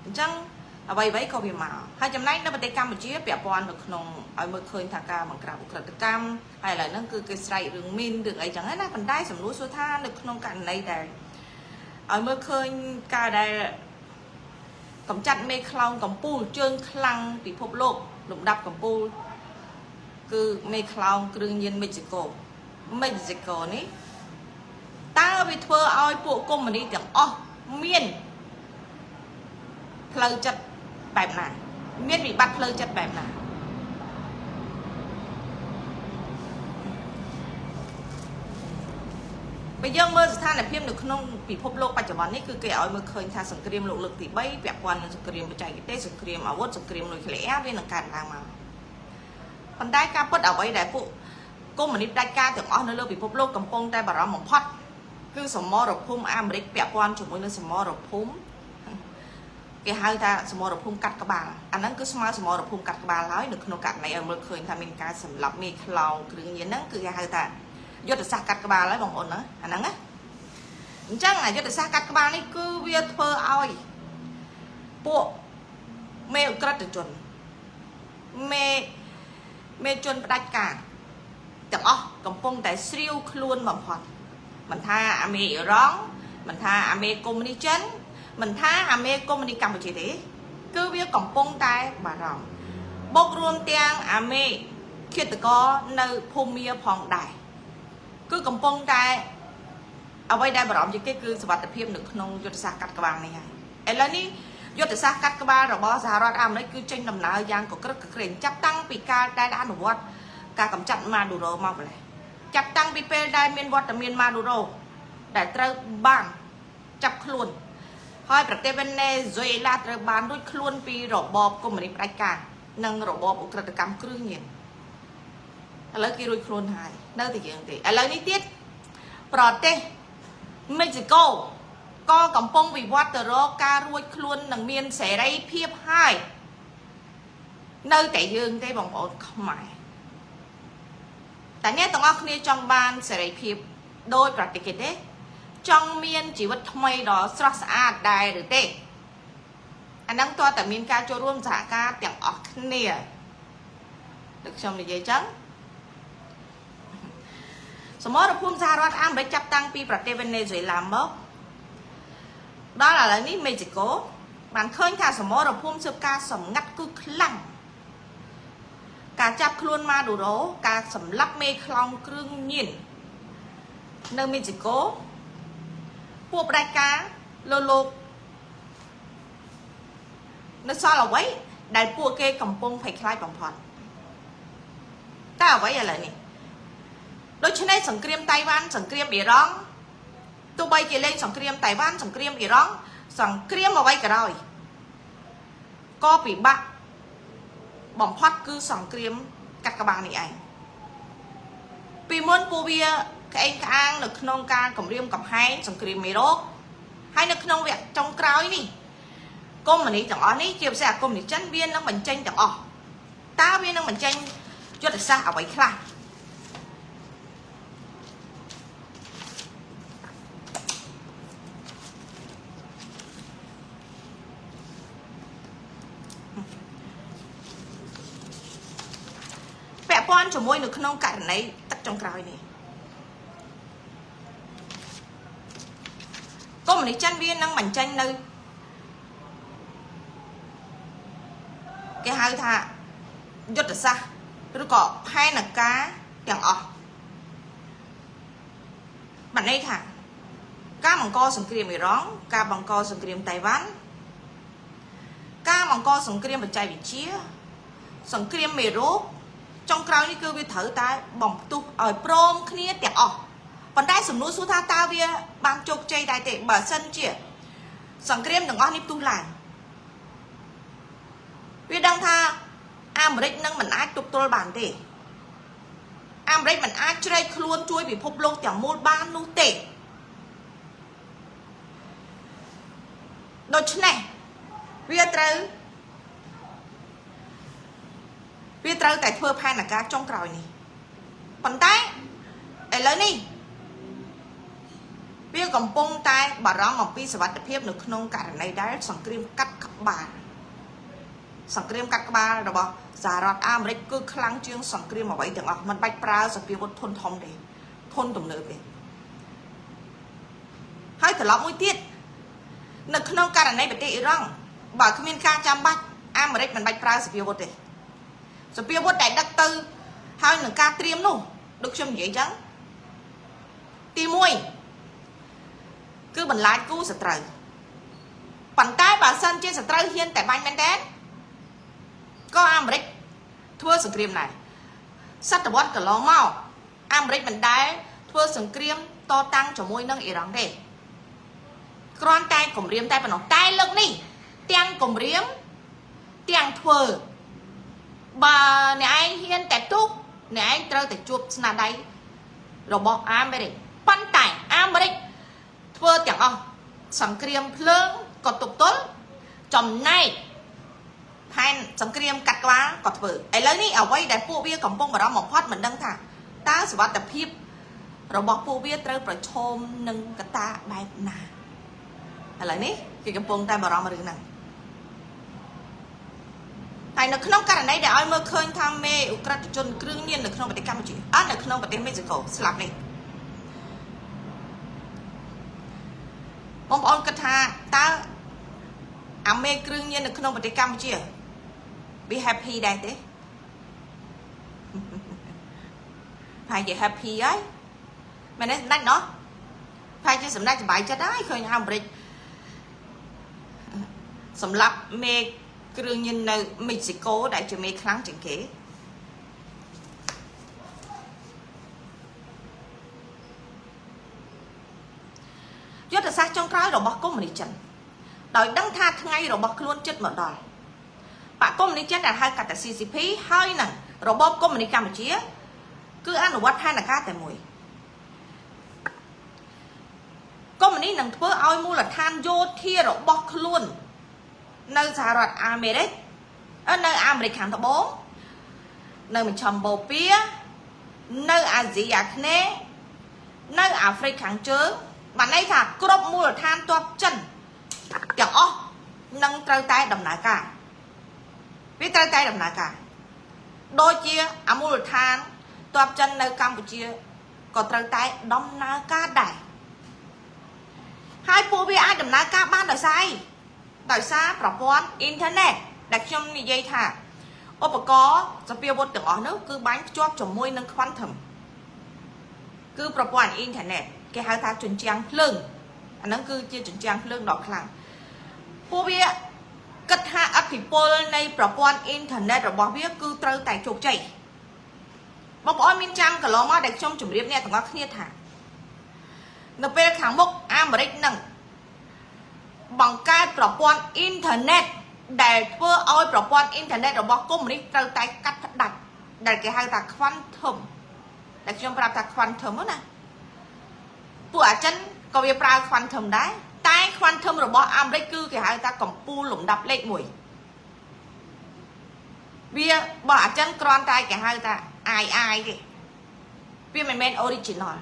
អញ្ចឹងអ្វីអ្វីក៏វាមកហើយចំណែកនៅប្រទេសកម្ពុជាពាក់ព័ន្ធនៅក្នុងឲ្យមើលឃើញថាការបង្ក្រាបឧក្រិដ្ឋកម្មហើយឥឡូវហ្នឹងគឺគេស្រែករឿងមីនរឿងអីចឹងណាប៉ុន្តែសំណួរសួរថានៅក្នុងករណីដែលឲ្យមើលឃើញការដែលកំចាត់មេខ្លោងកំពូលជើងខ្លាំងពិភពលោកលំដាប់កំពូលគឺមេខ្លោងគ្រឿងញៀនមិចស៊ីកូមិចស៊ីកូនេះតើវាធ្វើឲ្យពួកកុម្មុយនីសទាំងអស់មានផ្លូវចិត្តបែបណាមានវិបត្តិផ្លូវចិត្តបែបណាបើយើងមើលស្ថានភាពនៅក្នុងពិភពលោកបច្ចុប្បន្ននេះគឺគេឲ្យមើលឃើញថាសង្គ្រាមលោកលើកទី3ពាក់ព័ន្ធនឹងសង្គ្រាមបច្ចេកទេសសង្គ្រាមអាវុធសង្គ្រាមនុយក្លេអ៊ែរវានឹងកើតឡើងមកប៉ុន្តែការពិតអ្វីដែលពួកកុម្មុយនីសផ្ដាច់ការទាំងអស់នៅលើពិភពលោកកំពុងតែបារម្ភបំផុតគឺសមរភូមិអាមេរិកពាក់ព័ន្ធជាមួយនឹងសមរភូមិគេហៅថាសមរភូមិកាត់ក្បាលអាហ្នឹងគឺស្មើសមរភូមិកាត់ក្បាលហើយនៅក្នុងករណីឲ្យមើលឃើញថាមានការសម្លាប់មេខ្លោងគ្រឿងញៀនហ្នឹងគឺគេហៅថាយុទ្ធសាស្ត្រកាត់ក្បាលហើយបងប្អូនណាអាហ្នឹងណាអញ្ចឹងអាយុទ្ធសាស្ត្រកាត់ក្បាលនេះគឺវាធ្វើឲ្យពួកមេឧក្រិដ្ឋជនមេមេជនផ្ដាច់ការទាំងអស់កំពុងតែស្រាវខ្លួនបំផុតមិនថាអាមេអ៊ីរ៉ង់មិនថាអាមេកុម្មុយនីសចិនមិនថាអាមេកុម្មុយនីសកម្ពុជាទេគឺវាកំពុងតែបារម្ភបូករួមទាំងអាមេឃាតករនៅភូមាផងដែរគឺកំពុងតែអ្វីដែលបារម្ភជាងគេគឺសុវត្ថិភាពនៅក្នុងយុទ្ធសាស្ត្រកាត់ក្បាលនេះហើយឥឡូវនេះយុទ្ធសាស្ត្រកាត់ក្បាលរបស់សហរដ្ឋអាមេរិកគឺចេញដំណើរយ៉ាងកក្រឹកកក្រែងចាប់តាំងពីការដែលអនុវត្តការកម្ចាត់ម៉ាឌូរ៉ូមកម្លេះចាប់តាំងពីពេលដែលមានវត្តមានម៉ាឌូរ៉ូដែលត្រូវបានចាប់ខ្លួនហើយប្រទេសវេណេស៊ុយអេឡាត្រូវបានរួចខ្លួនពីរបបកុម្មុយនីសផ្ដាច់ការនិងរបបឧក្រិដ្ឋកម្មគ្រឿងញៀនឥឡូវគេរួចខ្លួនហើយនៅតែយើងទេឥឡូវនេះទៀតប្រទេសមិចស៊ីកូក៏កំពុងវិវត្តទៅរកការរួចខ្លួននិងមានសេរីភាពហើយនៅតែយើងទេបងប្អូនខ្មែរតែអ្នកទាំងអស់គ្នាចង់បានសេរីភាពដោយប្រទេសគេទេចង់មានជីវិតថ្មីដ៏ស្រស់ស្អាតដែរឬទេអាហ្នឹងតើតែមានការចូលរួមសហការទាំងអស់គ្នាដូចខ្ញុំនិយាយចឹងសមរភូមិសហរដ្ឋអាមេរិកចាប់តាំងពីប្រទេសវេណេស៊ុយអេឡាមកដល់ឥឡូវនេះមេស៊ីកូបានឃើញថាសមរភូមិស៊ើបការសម្ងាត់គឺខ្លាំងការចាប់ខ្លួនម៉ាឌូរ៉ូការសម្លាប់មេខ្លោងគ្រឿងញៀននៅមេស៊ីកូពួកផ្ដាច់ការលើលោកនៅសល់អ្វីដែលពួកគេកំពុងភ័យខ្លាចបំផុតតើអ្វីឥឡូវនេះដូច្នេះសង្គ្រាមតៃវ៉ាន់សង្គ្រាមអ៊ីរ៉ង់ទោះបីជាលេងសង្គ្រាមតៃវ៉ាន់សង្គ្រាមអ៊ីរ៉ង់សង្គ្រាមអ្វីក៏ដោយក៏ពិបាកបំផុតគឺសង្គ្រាមកាត់ក្បាលនេះឯងពីមុនពួកវាក្អេងក្អាងនៅក្នុងការគម្រាមកំហែងសង្គ្រាមមេរោគហើយនៅក្នុងវគ្គចុងក្រោយនេះកុម្មុយនីសទាំងអស់នេះជាពិសេសអាកុម្មុយនីសចិនវានឹងបញ្ចេញទាំងអស់តើវានឹងបញ្ចេញយុទ្ធសាស្ត្រអ្វីខ្លះពាក់ព័ន្ធជាមួយនៅក្នុងករណីទឹកចុងក្រោយនេះកុម្មុយនីសចិនវានឹងបញ្ចេញនៅគេហៅថាយុទ្ធសាស្ត្រឬក៏ផែនការទាំងអស់បានន័យថាការបង្កសង្គ្រាមអ៊ីរ៉ង់ការបង្កសង្គ្រាមតៃវ៉ាន់ការបង្កសង្គ្រាមបច្ចេកវិទ្យាសង្គ្រាមមេរោគចុងក្រោយនេះគឺវាត្រូវតែបំផ្ទុះឲ្យព្រមគ្នាទាំងអស់ប៉ុន្តែសំណួរសួរថាតើវាបានជោគជ័យដែរទេបើសិនជាសង្គ្រាមទាំងអស់នេះផ្ទុះឡើងវាដឹងថាអាមេរិកនឹងមិនអាចទប់ទល់បានទេអាមេរិកមិនអាចជ្រែកខ្លួនជួយពិភពលោកទាំងមូលបាននោះទេដូច្នេះវាត្រូវតែធ្វើផែនការចុងក្រោយនេះប៉ុន្តែឥឡូវនេះវាកំពុងតែបារម្ភអំពីសុវត្ថិភាពនៅក្នុងករណីដែលសង្គ្រាមកាត់ក្ ក្បាលសង្គ្រាមកាត់ក្បាលរបស់សហរដ្ឋអាមេរិកគឺខ្លាំងជាងសង្គ្រាមអ្វីទាំងអស់មិនបាច់ប្រើសព្វាវុធធុនធំទេធុនទំនើបទេហើយត្រឡប់មួយទៀតនៅក្នុងករណីប្រទេសអ៊ីរ៉ង់បើគ្មានការចាំបាច់អាមេរិកមិនបាច់ប្រើសព្វាវុធទេសព្វាវុធដែលដឹកទៅហើយនឹងការត្រៀមនោះដូចខ្ញុំនិយាយចឹងទី1គឺបន្លាចគូសត្រូវប៉ុន្តែបើសិនជាសត្រូវហ៊ានតែបាញ់មែនតើក៏អាមេរិកធ្វើសង្គ្រាមដែរសតវត្សកន្លងមកអាមេរិកមិនដែលធ្វើសង្គ្រាមតតាំងជាមួយនឹងអ៊ីរ៉ង់ទេគ្រាន់តែគម្រាមតែប៉ុណ្ណោះតែលើកនេះទាំងគម្រាមទាំងធ្វើបើអ្នកឯងហ៊ានតែទុកអ្នកឯងត្រូវតែជួបស្នាដៃរបស់អាមេរិកប៉ុន្តែអាមេរិកធ្វើទាំងអស់សង្គ្រាមភ្លើងក៏ទប់ទល់ចំណែកផែនសង្គ្រាមកាត់ក្បាលក៏ធ្វើឥឡូវនេះអ្វីដែលពួកវាកំពុងបារម្ភបំផុតមិនដឹងថាតើសុវត្ថិភាពរបស់ពួកវាត្រូវប្រឈមនឹងកត្តាបែបណាឥឡូវនេះគេកំពុងតែបារម្ភរឿងហ្នឹងហើយនៅក្នុងករណីដែលឲ្យមើលឃើញថាមេឧក្រិដ្ឋជនគ្រឿងញៀននៅក្នុងប្រទេសកម្ពុជាអត់នៅក្នុងប្រទេសមេស៊ីកូស្លាប់នេះបងប្អូនគិតថាតើអាមេគ្រឿងញៀននៅក្នុងប្រទេសកម្ពុជាវា happy ដែរទេប្រហែលជា happy ហើយមែនទេសម្ដេចណោះប្រហែលជាសម្ដេចសប្បាយចិត្តហើយឃើញអាមេរិកសម្រាប់មេគ្រឿងញៀននៅមេស៊ីកូដែលជាមេខ្លាំងជាងគេយុទ្ធសាស្ត្រចុងក្រោយរបស់កុម្មុយនីសចិនដោយដឹងថាថ្ងៃរបស់ខ្លួនជិតមកដល់បកកុម្មុយនីសចិនដែលហៅកាត់ថា CCP ហើយនឹងរបបកុម្មុយនីសកម្ពុជាគឺអនុវត្តផែនការតែមួយកុម្មុយនីសនឹងធ្វើឲ្យមូលដ្ឋានយោធារបស់ខ្លួននៅសហរដ្ឋអាមេរិកនៅអាមេរិកខាងត្បូងនៅមជ្ឈមបូព៌ានៅអាស៊ីអាគ្នេយ៍នៅអាហ្វ្រិកខាងជើងបានន័យថាគ្រប់មូលដ្ឋានទ័ពចិនទាំងអស់នឹងត្រូវតែដំណើរការវាត្រូវតែដំណើរការដូចជាអាមូលដ្ឋានទ័ពចិននៅកម្ពុជាក៏ត្រូវតែដំណើរការដែរហើយពួកវាអាចដំណើរការបានដោយសារអីដោយសារប្រព័ន្ធអ៊ីនធឺណិតដែលខ្ញុំនិយាយថាឧបករណ៍សព្វាវុធទាំងអស់នោះគឺបាញ់ភ្ជាប់ជាមួយនឹង quantum គឺប្រព័ន្ធអ៊ីនធឺណិតគេហៅថាជញ្ជាំងភ្លើងអាហ្នឹងគឺជាជញ្ជាំងភ្លើងដ៏ខ្លាំងពួកវាគិតថាអធិពលនៃប្រព័ន្ធអ៊ីនធឺណិតរបស់វាគឺត្រូវតែជោគជ័យបងប្អូនមានចាំកន្លងមកដែលខ្ញុំជម្រាបអ្នកទាំងអស់គ្នាថានៅពេលខាងមុខអាមេរិកនឹងបង្កើតប្រព័ន្ធអ៊ីនធឺណិតដែលធ្វើឲ្យប្រព័ន្ធអ៊ីនធឺណិតរបស់កុម្មុយនីសត្រូវតែកាត់ផ្ដាច់ដែលគេហៅថា quantum ដែលខ្ញុំប្រាប់ថា quantum ណាពួកអាចិនក៏វាប្រើ quantum ដែរតែ quantum របស់អាមេរិកគឺគេហៅថាកម្ពូលលំដាប់លេខ1វាបើអាចិនគ្រាន់តែគេហៅថា II ទេវាមិនមែន original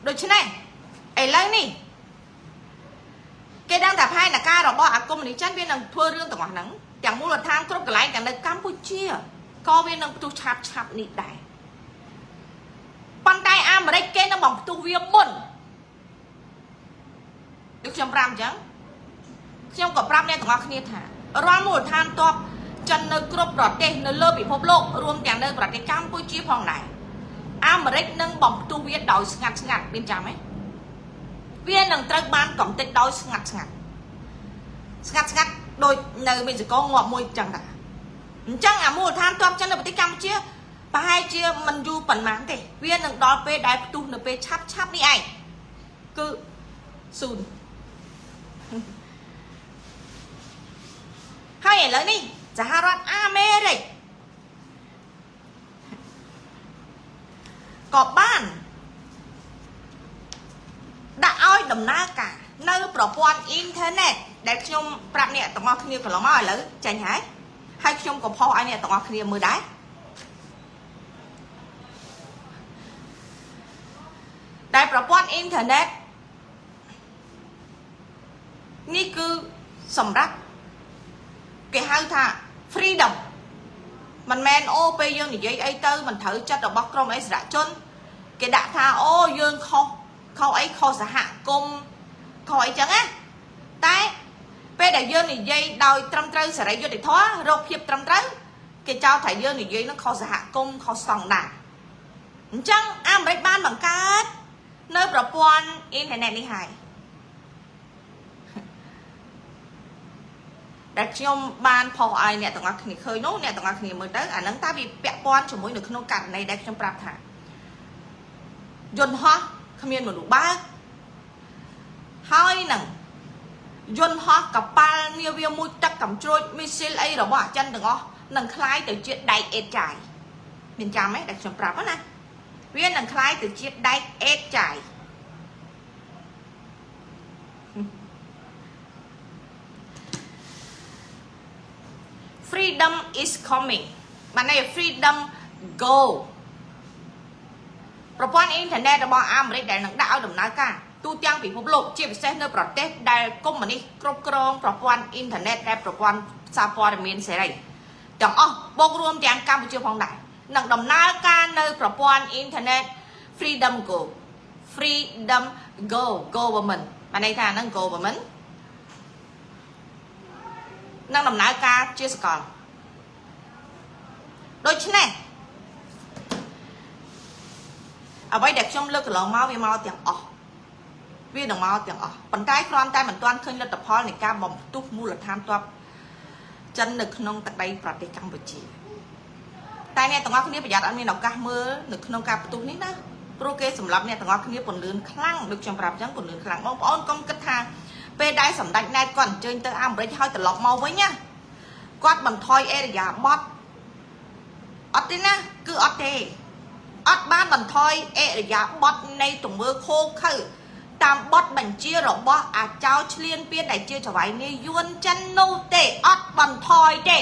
ដូច្នេះឥឡូវនេះគេដឹងថាផែនការរបស់អាកុម្មុយនីសចិនវានឹងធ្វើរឿងទាំងអស់ហ្នឹងទាំងមូលដ្ឋានគ្រប់កន្លែងទាំងនៅកម្ពុជាក៏វានឹងផ្ទុះឆាប់ឆាប់នេះដែរប៉ុន្តែអាមេរិកគេនឹងបំផ្ទុះវាមុនដូចខ្ញុំប្រាប់អញ្ចឹងខ្ញុំក៏ប្រាប់អ្នកទាំងអស់គ្នាថារាល់មូលដ្ឋានទ័ពចិននៅគ្រប់ប្រទេសនៅលើពិភពលោករួមទាំងនៅប្រទេសកម្ពុជាផងដែរអាមេរិកនឹងបំផ្ទុះវាដោយស្ងាត់ស្ងាត់មានចាំទេវានឹងត្រូវបានកំទេចដោយស្ងាត់ស្ងាត់ស្ងាត់ស្ងាត់ដូចនៅមេស៊ីកូងាប់មួយចឹងតាអញ្ចឹងអាមូលដ្ឋានទ័ពចិននៅប្រទេសកម្ពុជាប្រហែលជាមិនយូរប៉ុន្មានទេវានឹងដល់ពេលដែលផ្ទុះនៅពេលឆាប់ឆាប់នេះឯងគឺសូន្យហើយឥឡូវនេះសហរដ្ឋអាមេរិកក៏បានដាក់ឲ្យដំណើរការនៅប្រព័ន្ធអ៊ីនធឺណិតដែលខ្ញុំប្រាប់អ្នកទាំងអស់គ្នាកន្លងមកឥឡូវចេញហើយហើយខ្ញុំក៏ផុសឲ្យអ្នកទាំងអស់គ្នាមើលដែរតែប្រព័ន្ធអ៊ីនធឺណិតនេះគឺសម្រាប់ គេហៅថា freedom មិនមែនអូពេលយើងនិយាយអីទៅមិនត្រូវចិត្តរបស់ក្រុមអិសរាជជនគេដាក់ថាអូយើងខុសខុសអីខុសសហគមន៍ខុសអីចឹងណាតែពេលដែលយើងនិយាយដោយត្រឹមត្រូវសេរីយុត្តិធម៌រកភាពត្រឹមត្រូវគេចោទថាយើងនិយាយនឹងខុសសហគមន៍ខុសស្តង់ដារអញ្ចឹងអាមេរិកបានបង្កើតនៅប្រព័ន្ធអ៊ីនធឺណិតនេះហើយដែលខ្ញុំបានផុសឲ្យអ្នកទាំងអស់គ្នាឃើញនោះអ្នកទាំងអស់គ្នាមើលទៅអាហ្នឹងតើវាពាក់ព័ន្ធជាមួយនៅក្នុងករណីដែលខ្ញុំប្រាប់ថាយន្តហោះគ្មានមនុស្សបើកហើយនឹងយន្តហោះកប៉ាល់នាវាមួយទឹកកំជ្រួចមីស៊ីលអីរបស់អាចិនទាំងអស់នឹងក្លាយទៅជាដែកអេតចាយមានចាំទេដែលខ្ញុំប្រាប់ណាវានឹងក្លាយទៅជាដែកអេតចាយ Freedom is coming បានន័យ freedom go ប្រព័ន្ធអ៊ីនធឺណិតរបស់អាមេរិកដែលនឹងដាក់ឲ្យដំណើរការទូទាំងពិភពលោកជាពិសេសនៅប្រទេសដែលកុម្មុយនីសគ្រប់គ្រងប្រព័ន្ធអ៊ីនធឺណិតដែលប្រព័ន្ធសារព័ត៌មានសេរីទាំងអស់បូករួមទាំងកម្ពុជាផងដែរនឹងដំណើរការនៅប្រព័ន្ធអ៊ីនធឺណិត Freedom Go Freedom Go Government បានន័យថាហ្នឹង government នឹងដំណើរការជាសកលដូច្នេះអ្វីដែលខ្ញុំលើកកន្លងមកវាមកទាំងអស់វានឹងមកទាំងអស់ប៉ុន្តែគ្រាន់តែមិនទាន់ឃើញលទ្ធផលនៃការបំផ្ទុះមូលដ្ឋានទ័ពចិននៅក្នុងទឹកដីប្រទេសកម្ពុជាតែអ្នកទាំងអស់គ្នាប្រយ័ត្នអត់មានឱកាសមើលនៅក្នុងការផ្ទុះនេះណាព្រោះគេសម្រាប់អ្នកទាំងអស់គ្នាពន្លឿនខ្លាំងដូចខ្ញុំប្រាប់អញ្ចឹងពន្លឿនខ្លាំងបងប្អូនកុំគិតថាពេលដែលសម្ដេចណែតគាត់អញ្ជើញទៅអាមេរិកហើយត្រឡប់មកវិញណាគាត់បន្ថយអេរយាប័តអត់ទេណាគឺអត់ទេអត់បានបន្ថយអេរយាប័តនៃទង្វើខូខើតាមបទបញ្ជារបស់អាចោឆ្លៀនពៀនដែលជាចៅហ្វាយនាយួនចិននោះទេអត់បន្ថយទេ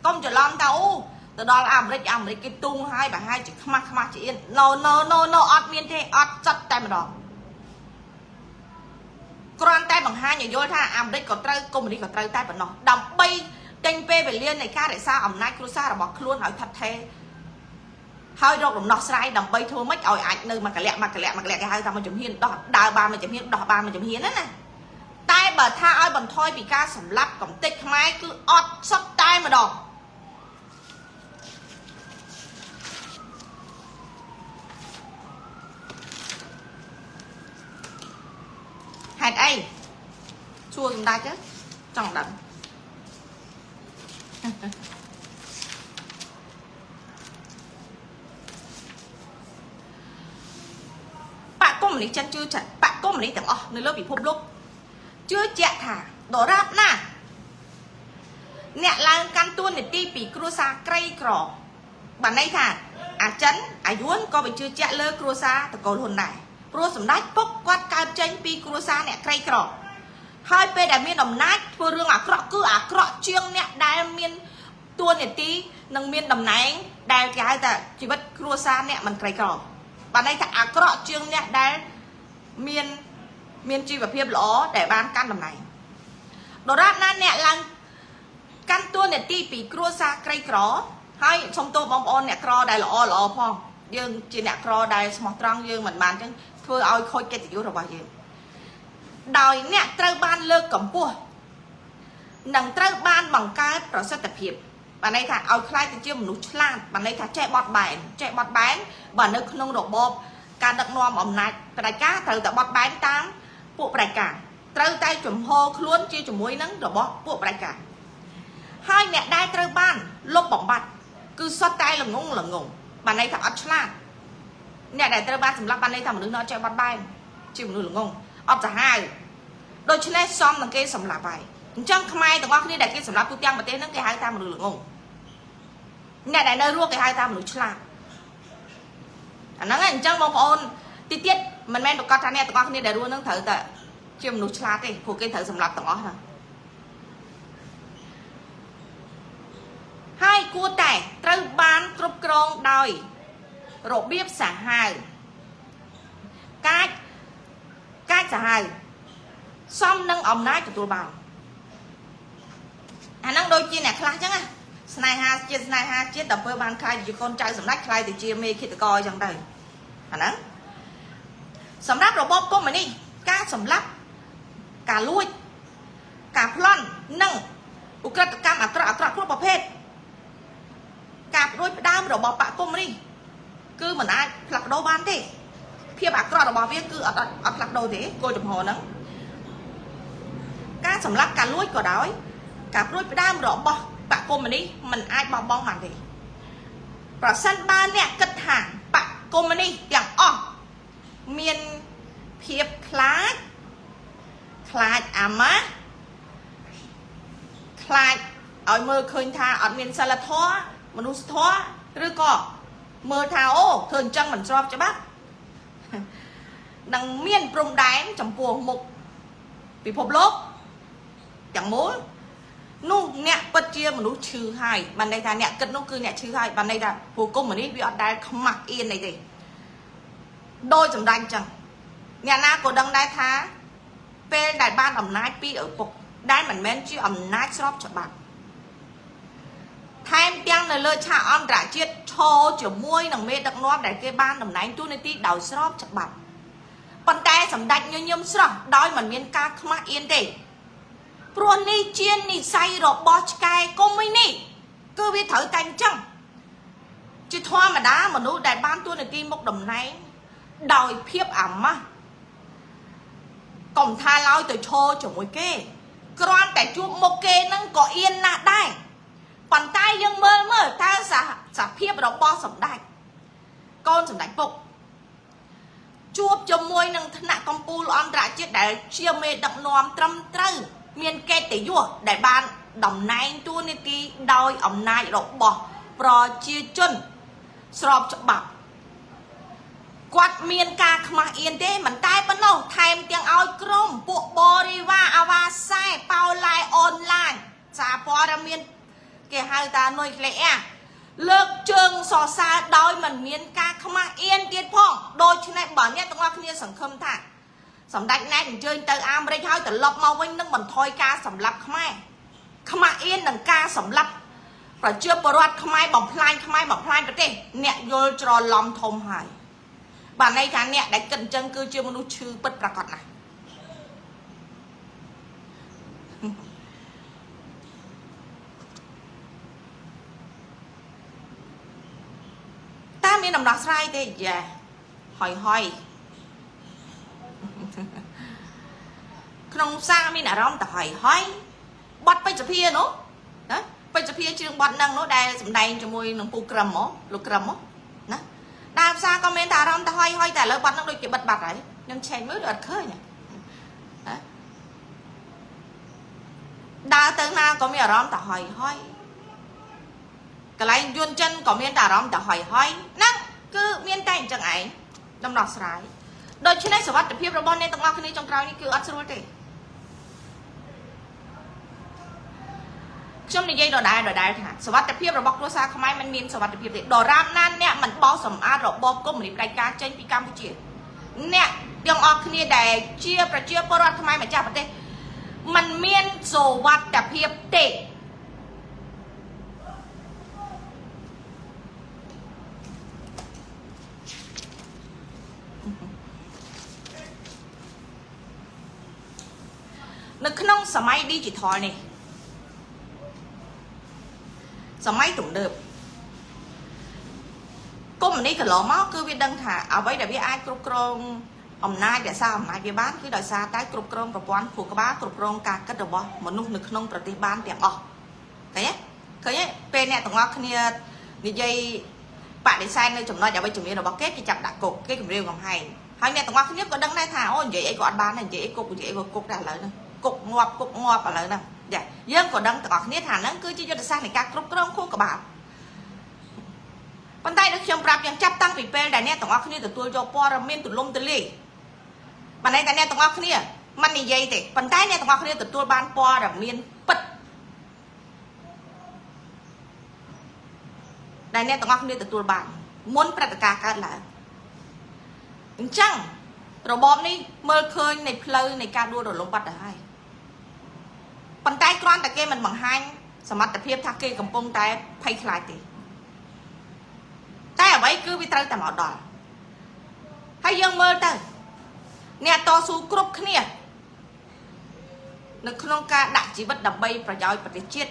កុំច្រឡំថាអូទៅដល់អាមេរិកអាមេរិកគេទូងហើយប្រហែលជាខ្មាស់ខ្មាស់ជាអៀន no no no no អត់មានទេអត់ចិត្តតែម្ដងគ្រាន់តែបង្ហាញឲ្យយល់ថាអាមេរិកក៏ត្រូវកុម្មុយនីសក៏ត្រូវតែប៉ុណ្ណោះដើម្បីទិញពេលវេលានៃការរក្សាអំណាចគ្រួសាររបស់ខ្លួនឲ្យថិតថេរហើយរកដំណោះស្រាយដើម្បីធ្វើម៉េចឲ្យអាចនៅមួយកលៈមួយកលៈមួយកលៈគេហៅថាមួយជំហានដោះដើរបានមួយជំហានដោះបានមួយជំហានណាណាតែបើថាឲ្យបន្ថយពីការសម្លាប់កំទេចខ្មែរគឺអត់សុទ្ធតែម្ដងហេតុអីសួរសម្ដេចចង់ដឹងបកកុម្មុយនីសចិនជឿចាក់បកកុម្មុយនីសទាំងអស់នៅលើពិភពលោកជឿជាក់ថាដរាបណាអ្នកឡើងកាន់តួនាទីពីគ្រួសារក្រីក្របានន័យថាអាចិនអាយួនក៏មិនជឿជាក់លើគ្រួសារតកូលហ៊ុនដែរព្រោះសម្ដេចពុកគាត់កើតចេញពីគ្រួសារអ្នកក្រីក្រហើយពេលដែលមានអំណាចធ្វើរឿងអាក្រក់គឺអាក្រក់ជាងអ្នកដែលមានតួនាទីនិងមានតំណែងដែលគេហៅថាជីវិតគ្រួសារអ្នកមិនក្រីក្របានន័យថាអាក្រក់ជាងអ្នកដែលមានមានជីវភាពល្អដែលបានកាន់តំណែងដរាបណាអ្នកឡើងកាន់តួនាទីពីគ្រួសារក្រីក្រហើយសុំទោសបងប្អូនអ្នកក្រដែលល្អល្អផងយើងជាអ្នកក្រដែលស្មោះត្រង់យើងមិនបានអញ្ចឹងធ្វើឲ្យខូចកិត្តិយសរបស់យើងដោយអ្នកត្រូវបានលើកកម្ពស់និងត្រូវបានបង្កើតប្រសិទ្ធភាពបានន័យថាឲ្យក្លាយទៅជាមនុស្សឆ្លាតបានន័យថាចេះបត់បែនចេះបត់បែនបើនៅក្នុងរបបការដឹកនាំអំណាចផ្ដាច់ការត្រូវតែបត់បែនតាមពួកផ្ដាច់ការត្រូវតែចំហខ្លួនជាជាមួយនឹងរបស់ពួកផ្ដាច់ការហើយអ្នកដែលត្រូវបានលុបបំបត្តិគឺសុទ្ធតែល្ងងល្ងងបានន័យថាអត់ឆ្លាតអ្នកដែលត្រូវបានសម្លាប់បានន័យថាមនុស្សនោះអត់ចេះបត់បែនជាមនុស្សល្ងងអត់សាហាវដូច្នេះសមនឹងគេសម្លាប់ហើយអញ្ចឹងខ្មែរទាំងអស់គ្នាដែលគេសម្លាប់ទូទាំងប្រទេសហ្នឹងគេហៅថាមនុស្សល្ងងអ្នកដែលនៅរស់គេហៅថាមនុស្សឆ្លាតអាហ្នឹងឯងអញ្ចឹងបងប្អូនទីទៀតមិនមែនប្រកាសថាអ្នកទាំងអស់គ្នាដែលរស់ហ្នឹងត្រូវតែជាមនុស្សឆ្លាតទេព្រោះគេត្រូវសម្លាប់ទាំងអស់ហ្នឹងហើយគួរតែត្រូវបានគ្រប់គ្រងដោយរបៀបសាហាវកាចកាចសាហាវសមនឹងអំណាចទទួលបានអាហ្នឹង ដូចជាអ្នកខ្លះចឹងណាស្នេហាជាតិស្នេហាជាតិដល់ពេលបានខ្លាយជាកូនចៅសម្ដេចខ្លាយទៅជាមេឃាតករអញ្ចឹងទៅអាហ្នឹងសម្រាប់របបកុម្មុយនីសការសម្លាប់ការលួចការប្លន់និងឧក្រិដ្ឋកម្មអាក្រក់អាក្រក់គ្រប់ប្រភេទការផ្ដួចផ្ដើមរបស់បកកុម្មុយនីសគឺមិនអាចផ្លាស់ប្ដូរបានទេភាពអាក្រក់របស់វាគឺអត់អត់ផ្លាស់ប្ដូរទេគោលចំហហ្នឹងការសម្លាប់ការលួចក៏ដោយការព្រួយផ្ដើមរបស់បកកុម្មុយនីសមិនអាចបោះបង់បានទេប្រសិនបើអ្នកគិតថាបកកុម្មុយនីសទាំងអស់មានភាពខ្លាចខ្លាចអាម៉ាស់ខ្លាចឲ្យមើលឃើញថាអត់មានសិលធម៌មនុស្សធម៌ឬក៏មើលថាអូធ្វើអញ្ចឹងមិនស្របច្បាប់នឹងមានព្រំដែនចំពោះមុខពិភពលោកទាំងមូលនោះអ្នកពិតជាមនុស្សឈឺហើយបានន័យថាអ្នកគិតនោះគឺអ្នកឈឺហើយបានន័យថាព្រោះកុម្មុយនីសវាអត់ដែលខ្មាស់អៀនអីទេដោយសម្ដេចអញ្ចឹងអ្នកណាក៏ដឹងដែរថាពេលដែលបានអំណាចពីឪពុកដែលមិនមែនជាអំណាចស្របច្បាប់ថែមទាំងនៅលើឆាកអន្តរជាតិឈរជាមួយនឹងមេដឹកនាំដែលគេបានតំណែងតួនាទីដោយស្របច្បាប់ប៉ុន្តែសម្ដេចញញឹមស្រស់ដោយមិនមានការខ្មាស់អៀនទេព្រោះនេះជានិស័យរបស់ឆ្កែកុម្មុយនីសគឺវាត្រូវតែអញ្ចឹងជាធម្មតាមនុស្សដែលបានតួនាទីមុខតំណែងដោយភាពអាម៉ាស់កុំថាឡើយទៅឈរជាមួយគេគ្រាន់តែជួបមុខគេនឹងក៏អៀនណាស់ដែរប៉ុន្តែយើងមើលមើលតើសភាពរបស់សម្ដេចកូនសម្ដេចពុកជួបជាមួយនឹងថ្នាក់កម្ពុជាអន្តរជាតិដែលជាមេដឹកនាំត្រឹមត្រូវមានកិត្តិយសដែលបានតំណែងតួនាទីដោយអំណាចរបស់ប្រជាជនស្របច្បាប់គាត់មានការខ្មាស់អៀនទេមិនតែប៉ុណ្ណោះថែមទាំងឲ្យក្រុមពួកបរិវារអាវ៉ាសែប៉ោឡែអនឡាញសារព័ត៌មានគេហៅថានុយក្លេអ៊ែរលើកជើងសរសើរដោយមិនមានការខ្មាស់អៀនទៀតផងដូច្នេះបើអ្នកទាំងអស់គ្នាសង្ឃឹមថាសម្ដេចណែតអញ្ជើញទៅអាមេរិកហើយត្រឡប់មកវិញនឹងបន្ថយការសម្លាប់ខ្មែរខ្មាស់អៀននឹងការសម្លាប់ប្រជាពលរដ្ឋខ្មែរបំផ្លាញខ្មែរបំផ្លាញប្រទេសអ្នកយល់ច្រឡំធំហើយបាទន័យថាអ្នកដែលគិតអញ្ចឹងគឺជាមនុស្សឈឺពិតប្រាកដណាស់តើមានដំណោះស្រាយទេយ៉ាហយហយក្នុងសារមានអារម្មណ៍ទៅហយហយបត់ពេជ្រភានោះណាពេជ្រភាជ្រៀងបត់នឹងនោះដែលសំដែងជាមួយនឹងពូក្រឹមហ៎លោកក្រឹមហ៎ណាដើមផ្សារក៏មានតែអារម្មណ៍ទៅហយហយតែឥឡូវបត់នឹងដូចគេបិទបាត់ហើយខ្ញុំឆែកមើលដូចអត់ឃើញណាដើរទៅណាក៏មានអារម្មណ៍ទៅហយហយកន្លែងយួនចិនក៏មានតែអារម្មណ៍ទៅហយហយហ្នឹងគឺមានតែអញ្ចឹងឯងដំណោះស្រាយដូច្នេះសុវត្ថិភាពរបស់អ្នកទាំងអស់គ្នាចុងក្រោយនេះគឺអត់ស្រួលទេខ្ញុំនិយាយដដែលដដែលថាសុវត្ថិភាពរបស់គ្រួសារខ្មែរមិនមានសុវត្ថិភាពទេដរាបណាអ្នកមិនបោសសម្អាតរបបកុម្មុយនីសផ្ដាច់ការចេញពីកម្ពុជាអ្នកទាំងអស់គ្នាដែលជាប្រជាពលរដ្ឋខ្មែរម្ចាស់ប្រទេសมันមានសុវត្ថិភាពទេនៅក្នុងសម័យ digital នេះសម័យទំនើបកុម្មុយនីសកន្លងមកគឺវាដឹងថាអ្វីដែលវាអាចគ្រប់គ្រងអំណាចរក្សាអំណាចវាបានគឺដោយសារតែគ្រប់គ្រងប្រព័ន្ធខួរក្បាលគ្រប់គ្រងការគិតរបស់មនុស្សនៅក្នុងប្រទេសបានទាំងអស់ឃើញទេឃើញទេពេលអ្នកទាំងអស់គ្នានិយាយបដិសេធនៅចំណុចអវិជ្ជមានរបស់គេគេចាប់ដាក់គុកគេគំរាមកំហែងហើយអ្នកទាំងអស់គ្នាក៏ដឹងដែរថាអូនិយាយអីក៏អត់បានដែរនិយាយអីគុកនិយាយអីក៏គុកដែរឥឡូវហ្នឹងគុកងាប់គុកងាប់ឥឡូវហ្នឹងចាយើងក៏ដឹងទាំងអស់គ្នាថាហ្នឹងគឺជាយុទ្ធសាស្ត្រនៃការគ្រប់គ្រងខួរក្បាលប៉ុន្តែដូចខ្ញុំប្រាប់យ៉ាងចាប់តាំងពីពេលដែលអ្នកទាំងអស់គ្នាទទួលយកព័ត៌មានទូលំទូលាយបានន័យថាអ្នកទាំងអស់គ្នាមិននិយាយទេប៉ុន្តែអ្នកទាំងអស់គ្នាទទួលបានព័ត៌មានពិតដែលអ្នកទាំងអស់គ្នាទទួលបានមុនព្រឹត្តិការណ៍កើតឡើងអញ្ចឹងរបបនេះមើលឃើញនៃផ្លូវនៃការដួលរលំបាត់ទៅហើយប៉ុន្តែគ្រាន់តែគេមិនបង្ហាញ សមត្ថភាពថាគេកំពុងតែភ័យខ្លាចទេតែអ្វីគឺវាត្រូវតែមកដល់ហើយយើងមើលទៅអ្នកតស៊ូគ្រប់គ្នានៅក្នុងការដាក់ជីវិតដើម្បីប្រយោជន៍ប្រទេសជាតិ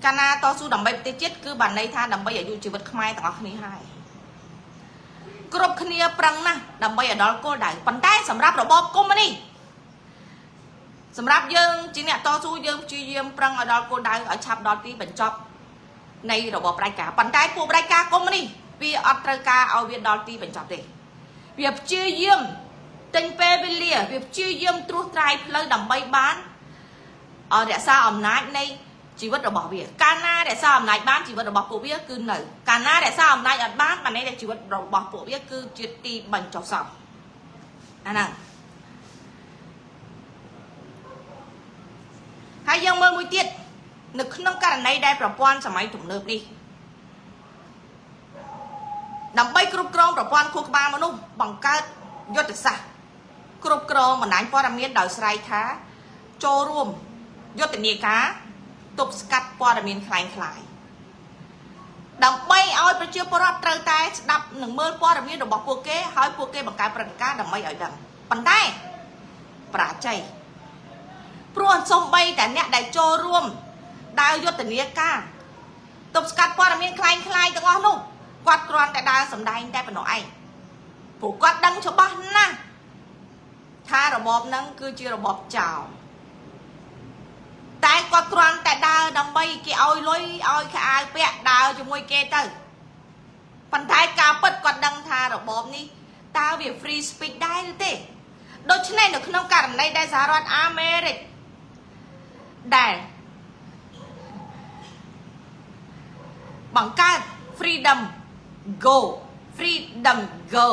កាលណាតស៊ូដើម្បីប្រទេសជាតិគឺបានន័យថាដើម្បីអាយុជីវិតខ្មែរទាំងអស់គ្នាហើយគ្រប់គ្នាប្រឹងណាស់ដើម្បីឲ្យដល់គោលដៅប៉ុន្តែសម្រាប់របបកុម្មុយនីសសម្រាប់យើងជាអ្នកតស៊ូយើងព្យាយាមប្រឹងឲ្យដល់គោលដៅឲ្យឆាប់ដល់ទីបញ្ចប់នៃរបបផ្ដាច់ការប៉ុន្តែពួកផ្ដាច់ការកុម្មុយនីសវាអត់ត្រូវការឲ្យវាដល់ទីបញ្ចប់ទេវាព្យាយាមទិញពេលវេលាវាព្យាយាមត្រួសត្រាយផ្លូវដើម្បីបានឲ្យរក្សាអំណាចនៃជីវិតរបស់វាកាលណារក្សាអំណាចបានជីវិតរបស់ពួកវាគឺនៅកាលណារក្សាអំណាចអត់បានបានន័យថាជីវិតរបស់ពួកវាគឺជាទីបញ្ចុះសពអាហ្នឹងហើយយើងមើលមួយទៀតនៅក្នុងករណីដែលប្រព័ន្ធសម័យទំនើបនេះដើម្បីគ្រប់គ្រងប្រព័ន្ធខួរក្បាលមនុស្សបង្កើតយុទ្ធសាស្ត្រគ្រប់គ្រងបណ្ដាញព័ត៌មានដោយស្រែកថាចូលរួមយុទ្ធនាការទប់ស្កាត់ព័ត៌មានក្លែងក្លាយដើម្បីឲ្យប្រជាពលរដ្ឋត្រូវតែស្ដាប់និងមើលព័ត៌មានរបស់ពួកគេហើយពួកគេបង្កើតព្រឹត្តិការណ៍ដើម្បីឲ្យដឹងប៉ុន្តែបរាជ័យព្រោះសំបីតែអ្នកដែលចូលរួមដើរយុទ្ធនាការទប់ស្កាត់ព័ត៌មានក្លែងក្លាយទាំងអស់នោះគាត់គ្រាន់តែដើរសម្ដែងតែប៉ុណ្ណោះឯងព្រោះគាត់ដឹងច្បាស់ណាស់ថារបបហ្នឹងគឺជារបបចោលតែគាត់គ្រាន់តែដើរដើម្បីគេឲ្យលុយឲ្យខោអាវពាក់ដើរជាមួយគេទៅប៉ុន្តែការពិតគាត់ដឹងថារបបនេះតើវា free speech ដែរឬទេដូច្នេះនៅក្នុងករណីដែលសហរដ្ឋអាមេរិកដែលបង្កើត freedom go freedom go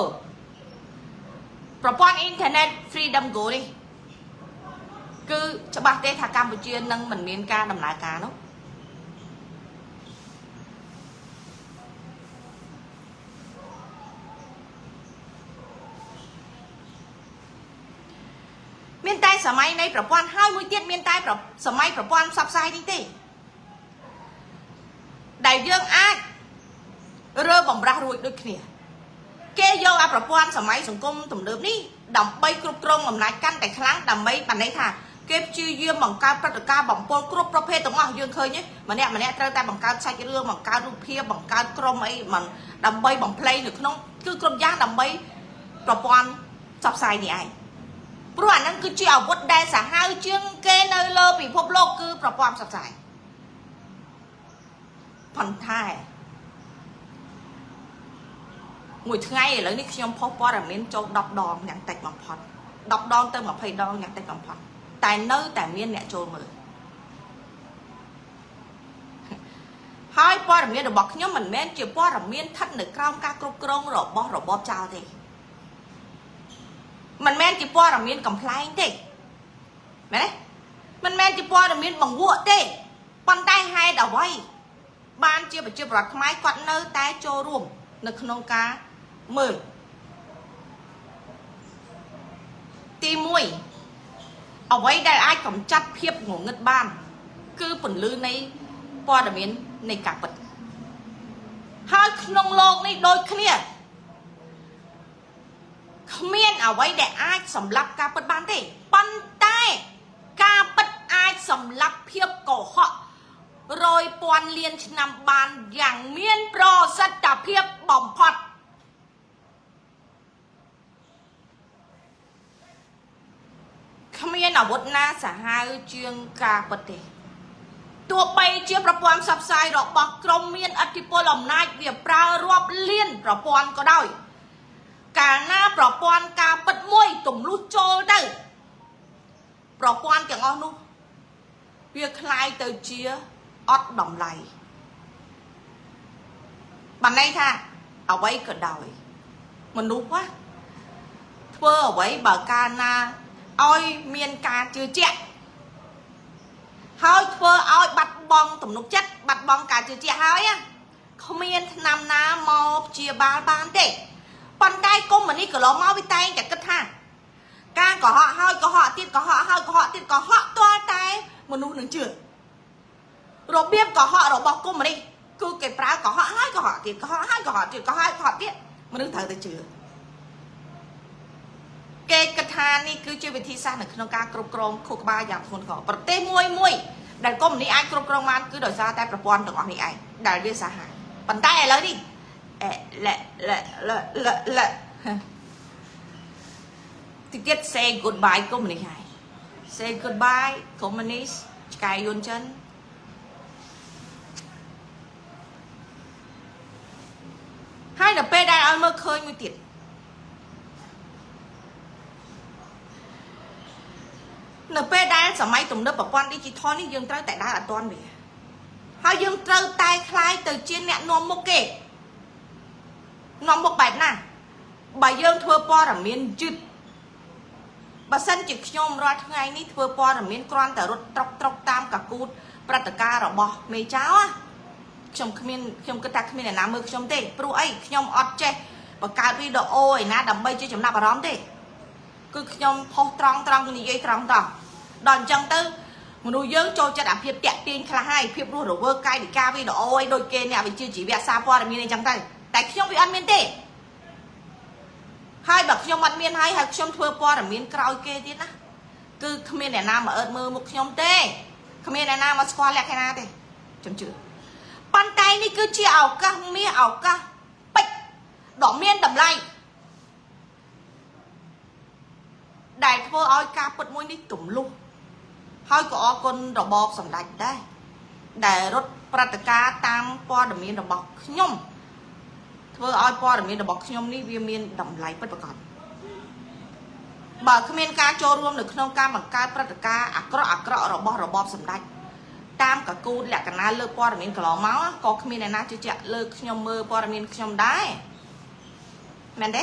ប្រព័ន្ធអ៊ីនធឺណិត freedom go នេះគឺច្បាស់ទេថាកម្ពុជានឹងមិនមានការដំណើរការនោះមានតែសម័យនៃប្រព័ន្ធហើយមួយទៀតមានតែសម័យប្រព័ន្ធផ្សព្វផ្សាយនេះទេដែលយើងអាចរើបំរាស់រួចដូចគ្នាគេយកអាប្រព័ន្ធសម័យសង្គមទំនើបនេះដើម្បីគ្រប់គ្រងអំណាចកាន់តែខ្លាំងដើម្បីបានន័យថាគេព្យាយាមបង្កើតព្រឹត្តិការណ៍បំពុលគ្រប់ប្រភេទទាំងអស់យើងឃើញទេម្នាក់ម្នាក់ត្រូវតែបង្កើតសាច់រឿងបង្កើតរូបភាពបង្កើតក្រុមអីមិនដើម្បីបំភ្លៃនៅក្នុងគឺគ្រប់យ៉ាងដើម្បីប្រព័ន្ធផ្សព្វផ្សាយនេះឯងព្រោះអាហ្នឹងគឺជាអាវុធដែលសាហាវជាងគេនៅលើពិភពលោកគឺប្រព័ន្ធផ្សព្វផ្សាយប៉ុន្តែមួយថ្ងៃឥឡូវនេះខ្ញុំផុសព័ត៌មានចូល10ដងយ៉ាងតិចបំផុត10ដងទៅ20ដងយ៉ាងតិចបំផុតតែនៅតែមានអ្នកចូលមើលហើយព័ត៌មានរបស់ខ្ញុំមិនមែនជាព័ត៌មានស្ថិតនៅក្រោមការគ្រប់គ្រងរបស់របបចោលទេមិនមែនជាព័ត៌មានកំ pl ែងទេមែនទេមិនមែនជាព័ត៌មានបង្វក់ទេប៉ុន្តែហេតុអ្វីបានជាប្រជាពលរដ្ឋខ្មែរគាត់នៅតែចូលរួមនៅក្នុងការមើលទី1អ្វីដែលអាចកម្ចាត់ភាពងងឹតបាន គឺពន្លឺនៃព័ត៌មាននៃការពិតហើយក្នុងលោកនេះដូចគ្នាគ្មានអ្វីដែលអាចសម្លាប់ការពិតបានទេប៉ុន្តែការពិតអាចសម្លាប់ភាពកុហករយពាន់លានឆ្នាំបានយ៉ាងមានប្រសិទ្ធភាពបំផុតគ្មានអាវុធណាសាហាវជាងការពិតទេទោះបីជាប្រព័ន្ធផ្សព្វផ្សាយរបស់ក្រមមានឥទ្ធិពលអំណាចវាប្រើរាប់លានប្រព័ន្ធក៏ដោយកាលណាប្រព័ន្ធការពិតមួយទម្លុះចូលទៅប្រព័ន្ធទាំងអស់នោះវាคล้ายទៅជាអត់តម្លៃបានន័យថាអ្វីក៏ដោយមនុស្សណាធ្វើអ្វីបើកាលណាឲ្យមានការជឿជាក់ហើយធ្វើឲ្យបាត់បង់ទំនុកចិត្តបាត់បង់ការជឿជាក់ហើយគ្មានឆ្នាំណាមកព្យាបាលបានទេប៉ុន្តែកុំនេះកន្លងមកវាតែងតែគិតថាការកុហកហើយកុហកទៀតកុហកហើយកុហកទៀតកុហកទាល់តែមនុស្សនឹងជឿ របៀបកុហករបស់កុម្មុយនីសគឺគេប្រើកុហកហើយកុហកទៀតកុហកហើយកុហកទៀតកុហកហើយកុហកទៀតមនុស្សត្រូវតែជឿគេគិតថានេះគឺជាវិធីសាស្ត្រនៅក្នុងការគ្រប់គ្រងខួរក្បាលយ៉ាងធ្ងន់ធ្ងរប្រទេសមួយមួយដែលកុម្មុយនីសអាចគ្រប់គ្រងបានគឺដោយសារតែប្រព័ន្ធទាំងអស់នេះឯងដែលវាសាហាវប៉ុន្តែឥឡូវនេះអេលែលែលែលែលែតិចទៀត say goodbye កុម្មុយនីសហើយ say goodbye communist ឆ្កែយួនចិនហើយនៅពេលដែលឲ្យមើលឃើញមួយទៀតនៅពេលដែលសម័យទំនើបប្រព័ន្ធ digital នេះយើងត្រូវតែដើរអត់ទាន់វាហើយយើងត្រូវតែក្លាយទៅជាអ្នកនាំមុខគេនាំមុខបែបណាបើយើងធ្វើព័ត៌មានយឺតបើសិនជាខ្ញុំរាល់ថ្ងៃនេះធ្វើព័ត៌មានគ្រាន់តែរត់ត្រុកត្រុកតាមកកូតព្រឹត្តិការណ៍របស់មេចៅខ្ញុំគ្មានខ្ញុំគិតថាគ្មានអ្នកណាមើលខ្ញុំទេព្រោះអីខ្ញុំអត់ចេះបង្កើតវីដេអូឯណាដើម្បីជាចំណាប់អារម្មណ៍ទេគឺខ្ញុំផុសត្រង់ត្រង់និយាយត្រង់ត្រង់ដល់អញ្ចឹងទៅមនុស្សយើងចូលចិត្តអាភាពតាក់ទាញខ្លះហើយភាពរស់រវើកកាយវិការវីដេអូអីដូចគេអ្នកវិជ្ជាជីវៈសារព័ត៌មានអីចឹងទៅតែខ្ញុំវាអត់មានទេហើយបើខ្ញុំអត់មានហើយហើយខ្ញុំធ្វើព័ត៌មានក្រោយគេទៀតណាគឺគ្មានអ្នកណាមកអើតមើលមុខខ្ញុំទេគ្មានអ្នកណាមកស្គាល់លក្ខណៈទេខ្ញុំជឿប៉ុន្តែនេះគឺជាឱកាសមាសឱកាសពេជ្រដ៏មានតម្លៃដែលធ្វើឲ្យការពិតមួយនេះទម្លុះហើយក៏អរគុណរបបសម្ដេចដែរដែលរត់ប្រតិការតាមព័ត៌មានរបស់ខ្ញុំធ្វើឲ្យព័ត៌មានរបស់ខ្ញុំនេះវាមានតម្លៃពិតប្រាកដបើគ្មានការចូលរួមនៅក្នុងការបង្កើតព្រឹត្តិការណ៍អាក្រក់អាក្រក់របស់របបសម្ដេចតាមកកូតលក្ខណៈលើព័ត៌មានកន្លងមកក៏គ្មានអ្នកណាជឿជាក់លើខ្ញុំមើលព័ត៌មានខ្ញុំដែរមែនទេ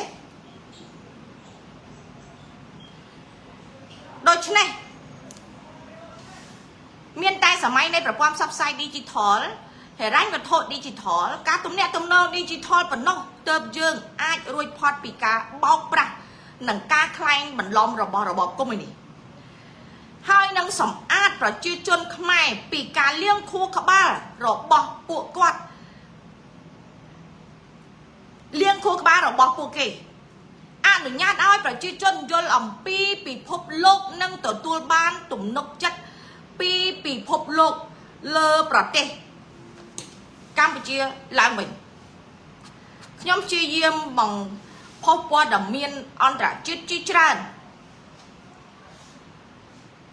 ដូច្នេះមានតែសម័យនៃប្រព័ន្ធផ្សព្វផ្សាយ Digital ហិរញ្ញវត្ថុ Digital ការទំនាក់ទំនង Digital ប៉ុណ្ណោះទើបយើងអាចរួចផុតពីការបោកប្រាស់និងការក្លែងបន្លំរបស់របបកុម្មុយនីសហើយនឹងសម្អាតប្រជាជនខ្មែរពីការលាងខួរក្បាលរបស់ពួកគាត់លាងខួរក្បាលរបស់ពួកគេអនុញ្ញាតឲ្យប្រជាជនយល់អំពីពិភពលោកនិងទទួលបានទំនុកចិត្តពីពិភពលោកលើប្រទេសកម្ពុជាឡើងវិញខ្ញុំព្យាយាមបង្ផុសព័ត៌មានអន្តរជាតិជាច្រើន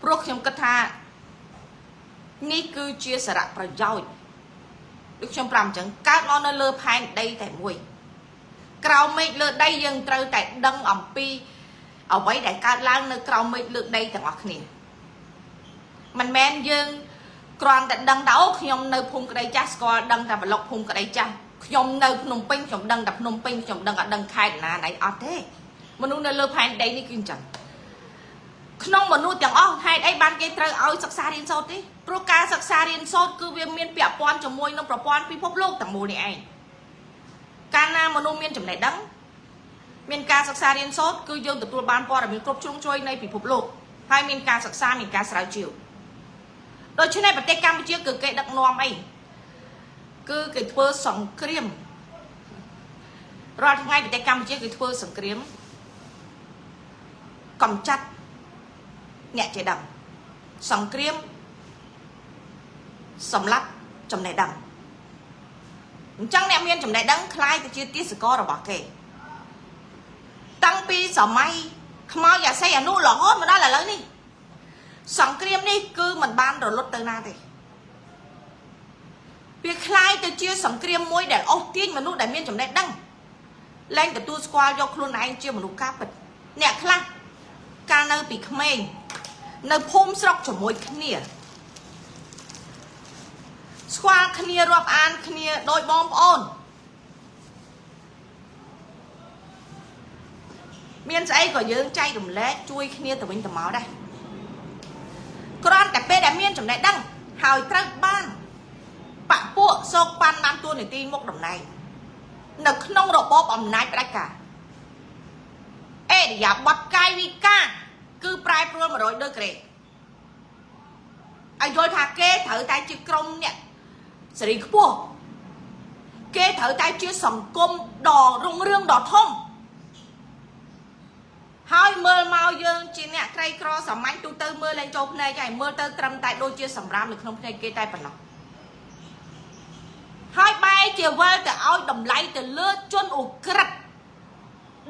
ព្រោះខ្ញុំគិតថានេះគឺជាសារៈប្រយោជន៍ដូចខ្ញុំប្រាប់អញ្ចឹងកើតមកនៅលើផែនដីតែមួយក្រោមមេឃលើដីយើងត្រូវតែដឹងអំពីអ្វីដែលកើតឡើងនៅក្រោមមេឃលើដីទាំងអស់គ្នាមិនមែនយើងគ្រាន់តែដឹងថាអូខ្ញុំនៅភូមិក្តីចាស់ស្គាល់ដឹងតែប្លុកភូមិក្តីចាស់ខ្ញុំនៅភ្នំពេញខ្ញុំដឹងតែភ្នំពេញខ្ញុំដឹងអត់ដឹងខេត្តណាណៃអត់ទេមនុស្សនៅលើផែនដីនេះគឺអញ្ចឹងក្នុងមនុស្សទាំងអស់ហេតុអីបានគេត្រូវឲ្យសិក្សារៀនសូត្រទេព្រោះការសិក្សារៀនសូត្រគឺវាមានពាក់ព័ន្ធជាមួយនឹងប្រព័ន្ធពិភពលោកទាំងមូលនេះឯងកាលណាមនុស្សមានចំណេះដឹងមានការសិក្សារៀនសូត្រគឺយើងទទួលបានព័ត៌មានគ្រប់ជ្រុងជ្រោយនៃពិភពលោកហើយមានការសិក្សាមានការស្រាវជ្រាវដូច្នេះប្រទេសកម្ពុជាគឺគេដឹកនាំអីគឺគេធ្វើសង្គ្រាមរាល់ថ្ងៃប្រទេសកម្ពុជាគឺធ្វើសង្គ្រាមកំចាត់អ្នកចេះដឹងសង្គ្រាមសម្លាប់ចំណេះដឹងអញ្ចឹងអ្នកមានចំណេះដឹងក្លាយទៅជាទាសកររបស់គេតាំងពីសម័យខ្មោចអាសីអនុរហូតមកដល់ឥឡូវនេះសង្គ្រាមនេះគឺមិនបានរលត់ទៅណាទេវាក្លាយទៅជាសង្គ្រាមមួយដែលអូសទាញមនុស្សដែលមានចំណេះដឹងលែងទទួលស្គាល់យកខ្លួនឯងជាមនុស្សការពិតអ្នកខ្លះកាលនៅពីក្មេងនៅភូមិស្រុកជាមួយគ្នាស្គាល់គ្នារាប់អានគ្នាដោយបងប្អូនមានស្អីក៏យើងចែករំលែកជួយគ្នាទៅវិញទៅមកដែរគ្រាន់តែពេលដែលមានចំណេះដឹងហើយត្រូវបានបពពួកសោកប៉ាន់បានតួនាទីមុខតំណែងនៅក្នុងរបបអំណាចផ្ដាច់ការអេរិយាបថកាយវិការគឺប្រែប្រួល100ដឺក្រេឲ្យយល់ថាគេត្រូវតែជាក្រុមអ្នក សេរីខ្ពស់គេត្រូវតែជាសង្គមដ៏រុងរឿងដ៏ធំហើយមើលមកយើងជាអ្នកក្រីក្រសាមញ្ញទូទៅមើលលែងចូលភ្នែកហើយមើលទៅត្រឹមតែដូចជាសម្រាមនៅក្នុងភ្នែកគេតែប៉ុណ្ណោះហើយបែរជាវិលទៅឲ្យតម្លៃទៅលើជនឧក្រិដ្ឋ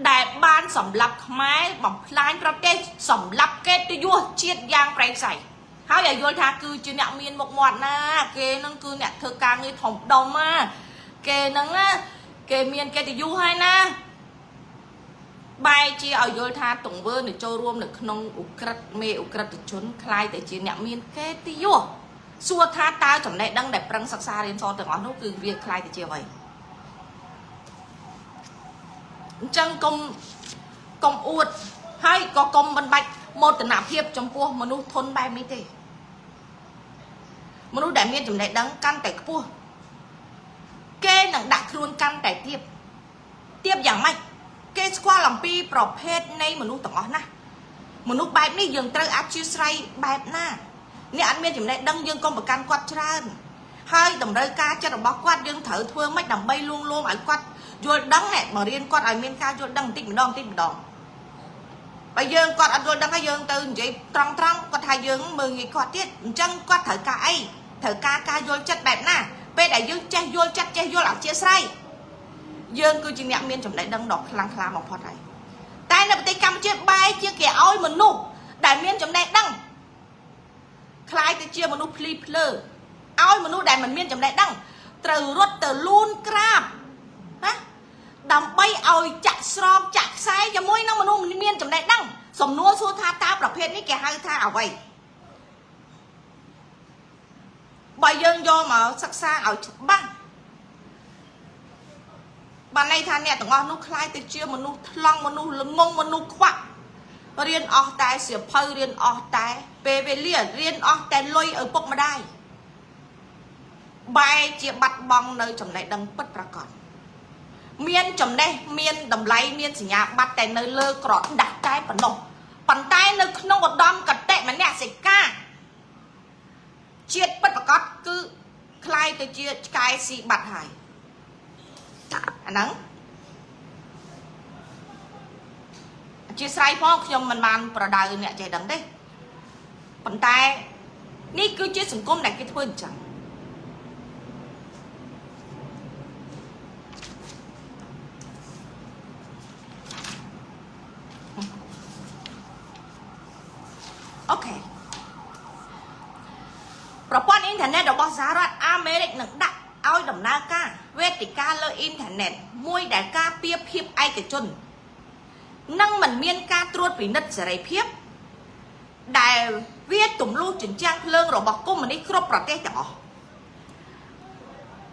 ដែលបានសម្លាប់ខ្មែរបំផ្លាញប្រទេសសម្លាប់កិត្តិយសជាតិយ៉ាងប្រៃសៃហើយឲ្យយល់ថាគឺជាអ្នកមានមុខមាត់ណាគេនឹងគឺអ្នកធ្វើការងារធំដុំណាគេនឹងណាគេមានកិត្តិយសហើយណាបែរជាឲ្យយល់ថាទង្វើនៅចូលរួមនៅក្នុងឧក្រិដ្ឋមេឧក្រិដ្ឋជនคล้ายតែជាអ្នកមានកិត្តិយសសួរថាតើចំណេះដឹងដែលប្រឹងសិក្សារៀនសូត្រទាំងអស់នោះគឺវាคล้ายទៅជាអ្វីអញ្ចឹងកុំកុំអួតហើយក៏កុំមិនបាច់មោទនភាពចំពោះមនុស្សធនបែបនេះទេមនុស្សដែលមានចំណេះដឹងកាន់តែខ្ពស់គេនឹងដាក់ខ្លួនកាន់តែទាបទាបយ៉ាងម៉េចគេស្គាល់អំពីប្រភេទនៃមនុស្សទាំងអស់ណាមនុស្សបែបនេះយើងត្រូវអធិស្ឋានបែបណាអ្នកអត់មានចំណេះដឹងយើងកុំប្រកាន់គាត់ច្រើនហើយតម្រូវការចិត្តរបស់គាត់យើងត្រូវធ្វើម៉េចដើម្បីលួងលោមឲ្យគាត់យល់ដឹងណែមករៀនគាត់ឲ្យមានការយល់ដឹងបន្តិចម្ដងបន្តិចម្ដងបើយើងគាត់អត់យល់ដឹងហើយយើងទៅនិយាយត្រង់ត្រង់គាត់ថាយើងមើលងាយគាត់ទៀតអញ្ចឹងគាត់ត្រូវការអីត្រូវការការយល់ចិត្តបែបណាពេលដែលយើងចេះយល់ចិត្តចេះយល់អធិស្ឋានយើងគឺជាអ្នកមានចំណេះដឹងដ៏ខ្លាំងក្លាបំផុតហើយតែនៅប្រទេសកម្ពុជាបែរជាគេឲ្យមនុស្សដែលមានចំណេះដឹងคล้ายទៅជាមនុស្សភ្លីភ្លើឲ្យមនុស្សដែលមិនមានចំណេះដឹងត្រូវរត់ទៅលូនក្រាបណាដើម្បីឲ្យចាក់ស្រោមចាក់ខ្សែជាមួយនឹងមនុស្សមានចំណេះដឹងសំណួរសួរថាតើប្រភេទនេះគេហៅថាអ្វីបើយើងយកមកសិក្សាឲ្យច្បាស់បានន័យថាអ្នកទាំងអស់នោះคล้ายទៅជាមនុស្សថ្លង់មនុស្សល្ងងមនុស្សខ្វាក់រៀនអស់តែសៀវភៅរៀនអស់តែពេលវេលារៀនអស់តែលុយឪពុកម្ដាយបែរជាបាត់បង់នៅចំណេះដឹងពិតប្រាកដមានចំណេះមានតម្លៃមានសញ្ញាបត្រតែនៅលើក្រដាស់តែប៉ុណ្ណោះប៉ុន្តែនៅក្នុងឧត្តមកតិមនសិការជាតិពិតប្រាកដគឺคล้ายទៅជាឆ្កែស៊ីបាត់ហើយអាហ្នឹងអធិស្ឋានផងខ្ញុំមិនបានប្រដៅអ្នកចេះដឹងទេប៉ុន្តែនេះគឺជាសង្គមដែលគេធ្វើអញ្ចឹង OK ប្រព័ន្ធអ៊ីនធឺណិតរបស់សហរដ្ឋអាមេរិកនឹងដាក់ឲ្យដំណើរការវេទិកាលើអ៊ីនធឺណិតមួយដែលការពារភាពឯកជននិងមិនមានការត្រួតពិនិត្យសេរីភាពដែលវាទម្លុះជញ្ជាំងភ្លើងរបស់កុម្មុយនីសគ្រប់ប្រទេសទាំងអស់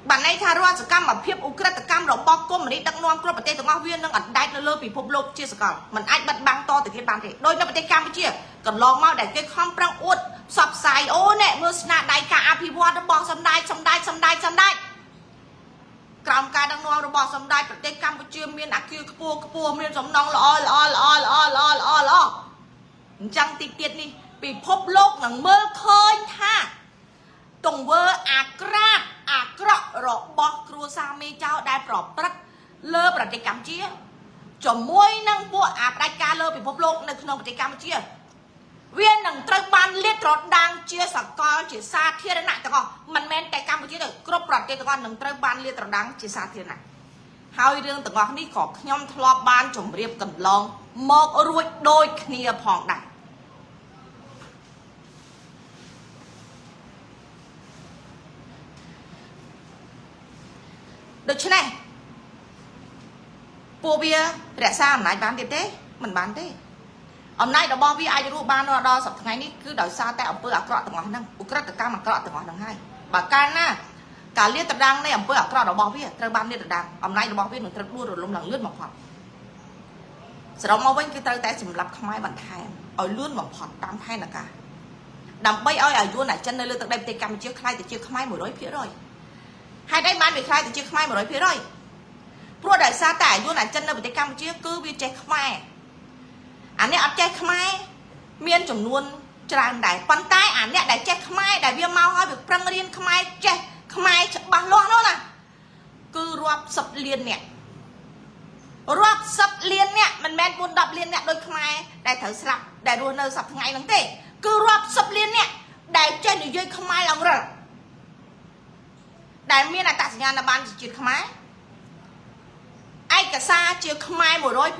បានន័យថារាល់សកម្មភាពឧក្រិដ្ឋកម្មរបស់កុម្មុយនីសដឹកនាំគ្រប់ប្រទេសទាំងអស់វានឹងអណ្ដែតនៅលើពិភពលោកជាសកលมันអាចបិទបាំងតទៅទៀតបានទេដោយនៅប្រទេសកម្ពុជាកន្លងមកដែលគេខំប្រឹងអួតផ្សព្វផ្សាយអូណែមើលស្នាដៃការអភិវឌ្ឍរបស់សម្ដេចសម្ដេចសម្ដេចសម្ដេចក្រោមការដឹកនាំរបស់សម្ដេចប្រទេសកម្ពុជាមានអាគារខ្ពស់ខ្ពស់មានសំណង់ល្អល្អល្អល្អល្អល្អល្អអញ្ចឹងតិចទៀតនេះពិភពលោកនឹងមើលឃើញថាទង្វើអាក្រាតអាក្រក់របស់គ្រួសារមេចៅដែលប្រព្រឹត្តលើប្រទេសកម្ពុជាជាមួយនឹងពួកអាផ្ដាច់ការលើពិភពលោកនៅក្នុងប្រទេសកម្ពុជាវានឹងត្រូវបានលាតត្រដាងជាសកលជាសាធារណៈទាំងអស់មិនមែនតែកម្ពុជាទេគ្រប់ប្រទេសទាំងអស់នឹងត្រូវបានលាតត្រដាងជាសាធារណៈហើយរឿងទាំងអស់នេះក៏ខ្ញុំធ្លាប់បានជម្រាបកន្លងមករួចដូចគ្នាផងដែរដូច្នេះពួកវារក្សាអំណាចបានទៀតទេមិនបានទេអំណាចរបស់វាអាចរស់បានដល់សប្តាហ៍ថ្ងៃនេះគឺដោយសារតែអំពើអាក្រក់ទាំងអស់ហ្នឹងឧក្រិដ្ឋកម្មអាក្រក់ទាំងអស់ហ្នឹងហើយបើកាលណាការលាតត្រដាងនៃអំពើអាក្រក់របស់វាត្រូវបានលាតត្រដាងអំណាចរបស់វានឹងត្រូវដួលរលំឡើងលឿនបំផុតសរុបមកវិញគឺត្រូវតែសម្លាប់ខ្មែរបន្ថែមឲ្យលឿនបំផុតតាមផែនការដើម្បីឲ្យអាយុអាចិននៅលើទឹកដីប្រទេសកម្ពុជាក្លាយទៅជាខ្មែរ100%ហេតុអីបានវាក្លាយទៅជាខ្មែរ100%ព្រោះដោយសារតែអាយុអាចិននៅប្រទេសកម្ពុជាគឺវាចេះខ្មែរអានេះអត់ចេះខ្មែរមានចំនួនច្រើនដែរប៉ុន្តែអាអ្នកដែលចេះខ្មែរដែលវាមកហើយវាប្រឹងរៀនខ្មែរចេះ ខ្មែរច្បាស់លាស់នោះណាគឺរាប់សិបលានអ្នករាប់សិបលានអ្នកមិនមែន4 10លានអ្នកដូចខ្មែរដែលត្រូវស្លាប់ដែលរស់នៅសប្តាហ៍ថ្ងៃហ្នឹងទេគឺរាប់សិបលានអ្នកដែលចេះនិយាយខ្មែរឡើងរិលដែលមានអត្តសញ្ញាណប័ណ្ណជាជាតិខ្មែរឯកសារជាខ្មែរ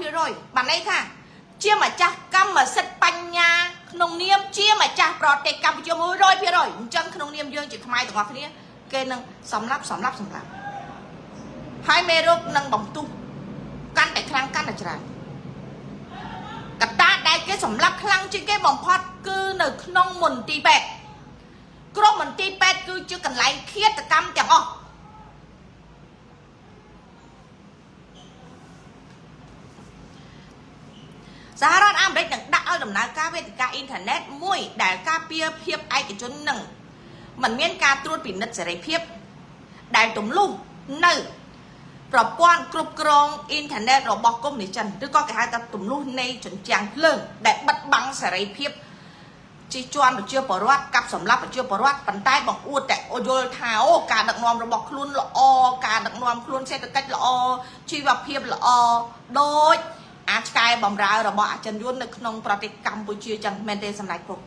100%បានន័យថាជាម្ចាស់កម្មសិទ្ធិបញ្ញាក្នុងនាមជាម្ចាស់ប្រទេសកម្ពុជា100%អញ្ចឹងក្នុងនាមយើងជាខ្មែរទាំងអស់គ្នាគេនឹងសម្លាប់សម្លាប់សម្លាប់ហើយមេរោគនឹងបំទុះកាន់តែខ្លាំងកាន់តែច្រើនកត្តាដែលគេសម្លាប់ខ្លាំងជាងគេបំផុតគឺនៅក្នុងមន្ទីរពេទ្យក្រុមមន្ទីរពេទ្យគឺជាកន្លែងឃាតកម្មទាំងអស់សហរដ្ឋអាមេរិកនឹងដាក់ឲ្យដំណើរការវេទិកាអ៊ីនធឺណិតមួយដែលការពារភាពឯកជននឹងមិនមានការត្រួតពិនិត្យសេរីភាពដែលទម្លុះនៅប្រព័ន្ធគ្រប់គ្រងអ៊ីនធឺណិតរបស់កុម្មុយនីសចិនឬក៏គេហៅថាទម្លុះនៃជញ្ជាំងភ្លើងដែលបិទបាំងសេរីភាពជិះជាន់ប្រជាពលរដ្ឋកាប់សម្លាប់ប្រជាពលរដ្ឋប៉ុន្តែបង្អួតតែយល់ថាអូការដឹកនាំរបស់ខ្លួនល្អការដឹកនាំខ្លួនសេដ្ឋកិច្ចល្អជីវភាពល្អដូចអាចឆ្កែបំរើរបស់អាចិនយួននៅក្នុងប្រទេសកម្ពុជាចឹងមែនទេសម្ដេចពុក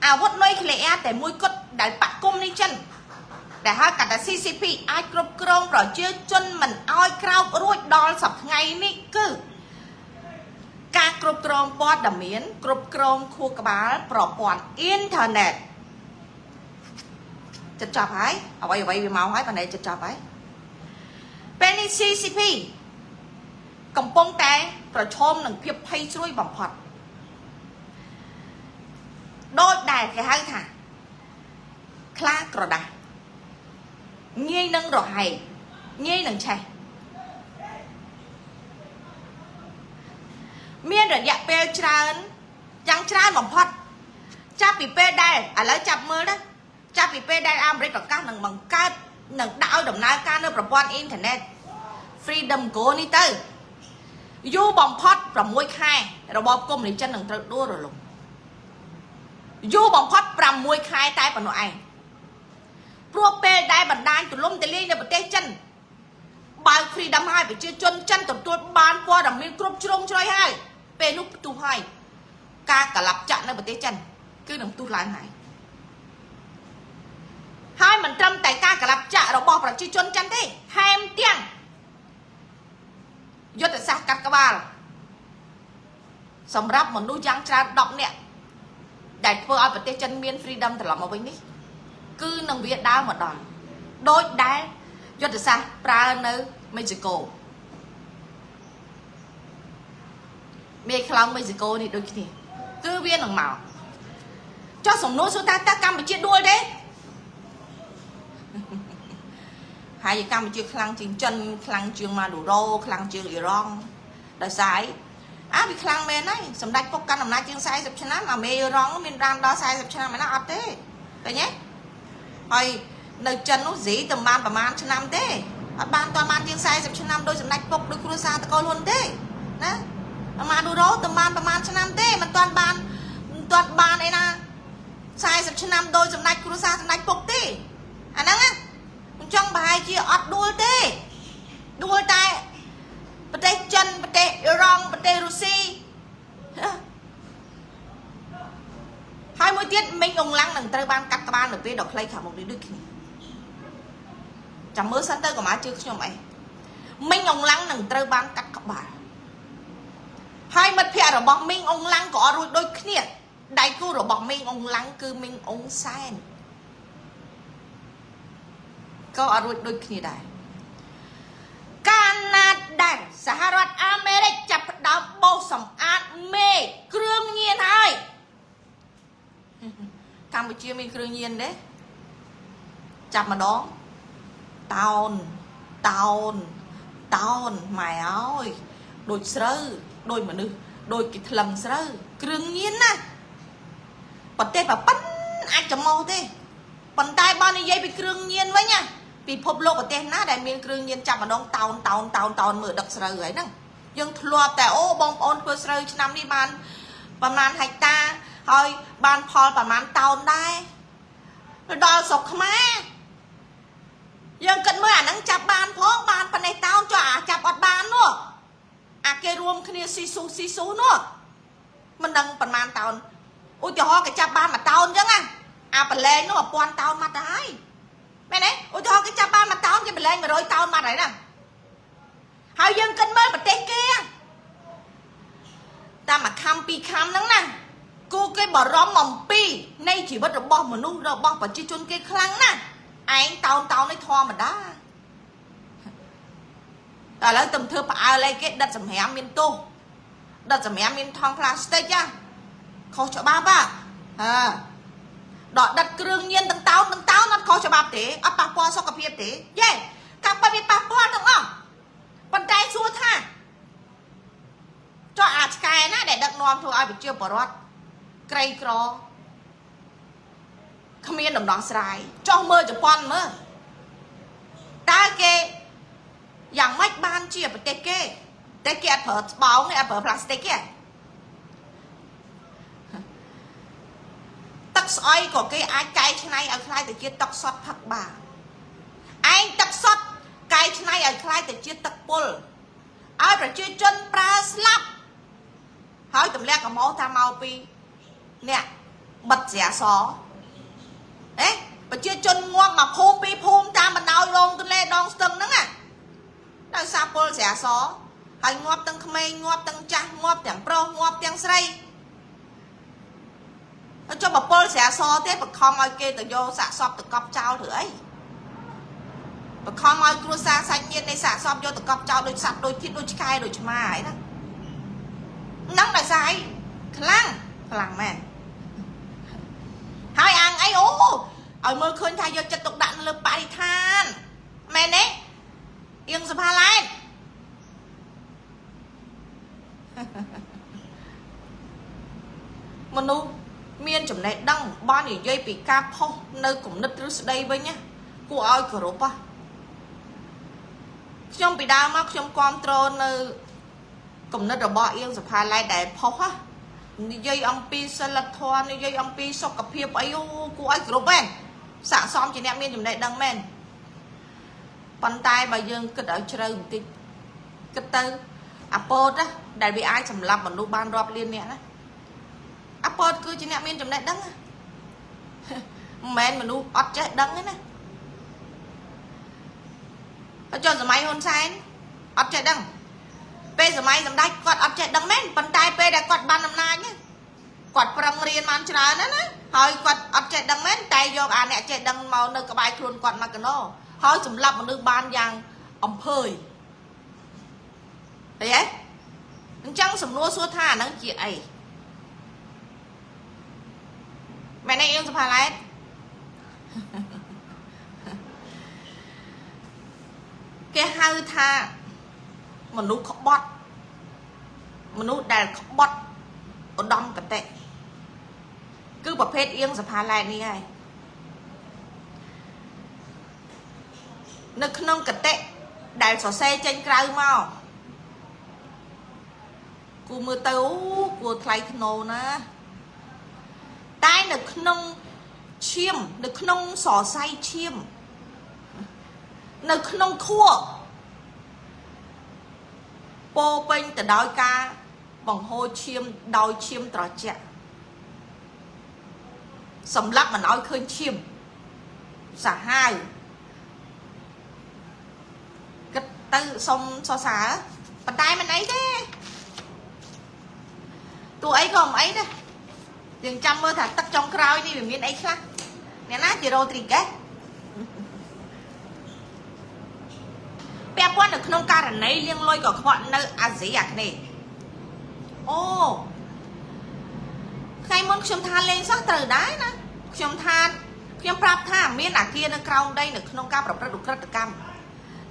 អាវុធនុយក្លេអ៊ែរតែមួយគត់ដែលបកគុំនេះចិនដែលហៅកាត់ថា CCP អាចគ្រប់គ្រងប្រជាជនមិនឲ្យក្រោករួចដល់សប្តាហ៍ថ្ងៃនេះគឺការគ្រប់គ្រងព័ត៌មានគ្រប់គ្រងខួរក្បាលប្រព័ន្ធអ៊ីនធឺណិតចិត្តចប់ហើយអ្វីអ្វីវាមកហើយប៉ុន្តែចិត្តចប់ហើយពេលនេះ CCP កំពុងតែប្រឈមនឹងភាពភ័យស្រួយបំផុតដោយដែលគេហៅថាខ្លាក្រដាស់ងាយនឹងរហែកងាយនឹងឆេះមានរយៈពេលច្រើនយ៉ាងច្រើនបំផុតចាប់ពីពេលដែលឥឡូវចាប់មើលណាចាប់ពីពេលដែលអាមេរិកប្រកាសនឹងបង្កើតនឹងដាក់ឲ្យដំណើរការនៅប្រព័ន្ធអ៊ីនធឺណិត Freedom Go នេះទៅយូរបំផុត6ខែរបបកុម្មុយនីសចិននឹងត្រូវដួលរលំយូរបំផុត6ខែតែប៉ុណ្ណោះឯងព្រោះពេលដែលបណ្ដាញទូលំទូលាយនៅប្រទេសចិនបើក Freedom ហើយប្រជាជនចិនទទួលបានព័ត៌មានគ្រប់ជ្រុងជ្រោយហើយពេលនោះផ្ទុះហើយការកលាប់ចាក់នៅប្រទេសចិនគឺនឹងផ្ទុះឡើងហើយហើយមិនត្រឹមតែការកលាប់ចាក់របស់ប្រជាជនចិនទេថែមទាំងយុទ្ធសាស្ត្រកាត់ក្បាលសម្រាប់មនុស្សយ៉ាងច្រើន10នាក់ដែលធ្វើឲ្យប្រទេសចិនមាន freedom ត្រឡប់មកវិញនេះគឺនឹងវាដើរមកដល់ដោយដែលយុទ្ធសាស្ត្រប្រើនៅមេស៊ីកូមេខ្លោងមេស៊ីកូនេះដូចគ្នាគឺវានឹងមកចុះសំណួរសួរថាតើកម្ពុជាដួលទេហើយកម្ពុជាខ្លាំងជាងចិនខ្លាំងជាងម៉ាឌូរ៉ូខ្លាំងជាងអ៊ីរ៉ង់ដោយសារអីអាវាខ្លាំងមែនហើយសម្ដេចពុកកាន់អំណាចជាង40ឆ្នាំអាមេអ៊ីរ៉ង់មានបានដល់40ឆ្នាំឯណាអត់ទេឃើញទេហើយនៅចិននោះស៊ីតែបានប្រហែលឆ្នាំទេអត់បានតបានជាង40ឆ្នាំដោយសម្ដេចពុកដោយគ្រួសារតកូលហ៊ុនទេណាម៉ាឌូរ៉ូតែបានប្រហែលឆ្នាំទេមិនទាន់បានមិនទាន់បានអីណា40ឆ្នាំដោយសម្ដេចគ្រួសារសម្ដេចពុកទេអាហ្នឹងណាអញ្ចឹងប្រហែលជាអត់ដួលទេដួលតែប្រទេសចិនប្រទេសអ៊ីរ៉ង់ប្រទេសរុស្ស៊ីហើយមួយទៀតមីងអងឡាំងនឹងត្រូវបានកាត់ក្បាលនៅពេលដ៏ខ្លីខាងមុខនេះដូចគ្នាចាំមើលសិនទៅកុំឲ្យជឿខ្ញុំអីមីងអងឡាំងនឹងត្រូវបានកាត់ក្បាលហើយមិត្តភ័ក្តិរបស់មីងអងឡាំងក៏អត់រួចដូចគ្នាដៃគូរបស់មីងអងឡាំងគឺមីងអងសែនក៏អត់រួចដូចគ្នាដែរកាលណាដែលសហរដ្ឋអាមេរិកចាប់ផ្ដើមបោសសម្អាតមេគ្រឿងញៀនហើយកម្ពុជាមានគ្រឿងញៀនទេចាប់ម្ដងតោនតោនតោនម៉ែអើយដូចស្រូវដូចមនុស្សដូចគេថ្លឹងស្រូវគ្រឿងញៀនណាប្រទេសប្រប៉ិនអាចចំោះទេប៉ុន្តែបើនិយាយពីគ្រឿងញៀនវិញណាពិភពលោកប្រទេសណាដែលមានគ្រឿងញៀនចាប់ម្ដងតោនតោនតោនតោនមើលដឹកស្រូវហើយហ្នឹងយើងធ្លាប់តែអូបងប្អូនធ្វើស្រូវឆ្នាំនេះបានប្រហែលហិកតាហើយបានផលប្រហែលតោនដែរ ដល់ស្រុកខ្មែរយើងគិតមើលអាហ្នឹងចាប់បានផងបានប៉ុណ្ណេះតោនចុះអាចាប់អត់បាននោះអាគេរួមគ្នាស៊ីស៊ូស៊ីស៊ូនោះមិនដឹងប៉ុន្មានតោនឧទាហរណ៍គេចាប់បានមួយតោនអញ្ចឹងណាអាប្រឡែងនោះ1000តោនមកទៅហើយមែនទេឧទាហរណ៍គេចាប់បានមួយតោនគេប្រឡែង100តោនមកហើយណាហើយយើងគិតមើលប្រទេសគេតាមមួយខំពីរខំហ្នឹងណាគូគេបារម្ភអំពីនៃជីវិតរបស់មនុស្សរបស់ប្រជាជនគេខ្លាំងណាស់ឯងតោនតោននេះធម្មតាតែឥឡូវទៅធ្វើផ្អើលអីគេដិតសម្រាមមានទោសដិតសម្រាមមានថង់ផ្លាស្ទិកណាខុសច្បាប់ហ่ะហាដកដិតគ្រឿងញៀនទាំងតោនទាំងតោនអត់ខុសច្បាប់ទេអត់ប៉ះពាល់សុខភាពទេយេកាប់វាប៉ះពាល់ទាំងអស់ប៉ុន្តែសួរថាចុះអាឆ្កែណាដែលដឹកនាំធ្វើឲ្យប្រជាពលរដ្ឋក្រីក្រគ្មានដំណោះស្រាយចុះមើលជប៉ុនមើលតើគេយ៉ាងម៉េចបានជាប្រទេសគេតែគេអត់ប្រើស្បោងទេអត់ប្រើផ្លាស្ទិកទេទឹកស្អុយក៏គេអាចកែច្នៃឲ្យក្លាយទៅជាទឹកសុទ្ធផឹកបានឯងទឹកសុទ្ធកែច្នៃឲ្យក្លាយទៅជាទឹកពុលឲ្យប្រជាជនប្រើស្លាប់ហើយទម្លាក់កំហុសថាមកពីអ្នកបិទស្រាសអេប្រជាជនងាប់មកភូមិពីរភូមិតាមបណ្ដោយដងទន្លេដងស្ទឹងហ្នឹងណាដោយសារពុលស្រាសហើយងាប់ទាំងក្មេងងាប់ទាំងចាស់ងាប់ទាំងប្រុសងាប់ទាំងស្រីហើយចុះបពលស្រាសទេបខំឲ្យគេទៅយកសាកសពទៅកប់ចោលធ្វើអីបខំឲ្យគ្រួសារសាច់ញាតិនៃសាកសពយកទៅកប់ចោលដូចសត្វដូចធាតុដូចឆ្កែដូចឆ្មាអីណាហ្នឹងដោយសារអីខ្លាំងខ្លាំងមែនហើយអាងអីអូឲ្យមើលឃើញថាយកចិត្តទុកដាក់នៅលើបរិស្ថានមែនទេអៀងសុផាឡែនមនុស្សមានចំណេះដឹងបាននិយាយពីការផុសនៅគំនិតទ្រឹស្ដីវិញណាគួរឲ្យគោរពហ៎ខ្ញុំពីដើមមកខ្ញុំគ្រប់គ្រងនៅគំនិតរបស់អៀងសុផាឡែនដែលផុសហ៎និយាយអំពីសិលធម៌និយាយអំពីសុខភាពអីអូគួរឲ្យគោរពមែនស័កសមជាអ្នកមានចំណេះដឹងមែនប៉ុន្តែបើយើងគិតឲ្យជ្រៅបន្តិចគិតទៅអាពតណាដែលវាអាចសម្លាប់មនុស្សបានរាប់លានអ្នកណាអាពតគឺជាអ្នកមានចំណេះដឹងមិនមែនមនុស្សអត់ចេះដឹងទេណាហើយចុះសម័យហ៊ុនសែនអត់ចេះដឹងពេលសម័យសម្ដេចគាត់អត់ចេះដឹងមែនប៉ុន្តែពេលដែលគាត់បានអំណាចគាត់ប្រឹងរៀនបានច្រើនណាស់ណាហើយគាត់អត់ចេះដឹងមែនតែយកអាអ្នកចេះដឹងមកនៅក្បែរខ្លួនគាត់មកកណោហើយសម្លាប់មនុស្សបានយ៉ាងអំភើយឃើញទេអញ្ចឹងសំណួរសួរថាអាហ្នឹងជាអីមែនទេអៀងសុផាឡែតគេហៅថាមនុស្សក្បត់មនុស្សដែលក្បត់ឧត្តមគតិគឺប្រភេទអៀងសុផាឡែតនេះហើយនៅក្នុងគតិដែលសរសេរចេញក្រៅមកគូមើលទៅអូគួរថ្លៃធ្នូណាតែនៅក្នុងឈាមនៅក្នុងសរសៃឈាមនៅក្នុងខួរពោពេញទៅដោយការបង្ហូរឈាមដោយឈាមត្រជាក់សម្លាប់មិនឲ្យឃើញឈាមសាហាវគិតទៅសុំសរសើរប៉ុន្តែមិនអីទេតួអីក៏មិនអីដែរយើងចាំមើលថាទឹកចុងក្រោយនេះវាមានអីខ្លះអ្នកណាជារ៉ូទ្រីហ្គេសពាក់ព័ន្ធនៅក្នុងករណីលាងលុយកខ្វក់នៅអាស៊ីអាគ្នេយ៍អូថ្ងៃមុនខ្ញុំថាលេងសោះត្រូវដែរណាខ្ញុំថាខ្ញុំប្រាប់ថាមានអាគារនៅក្រោមដីនៅក្នុងការប្រព្រឹត្តឧក្រិដ្ឋកម្ម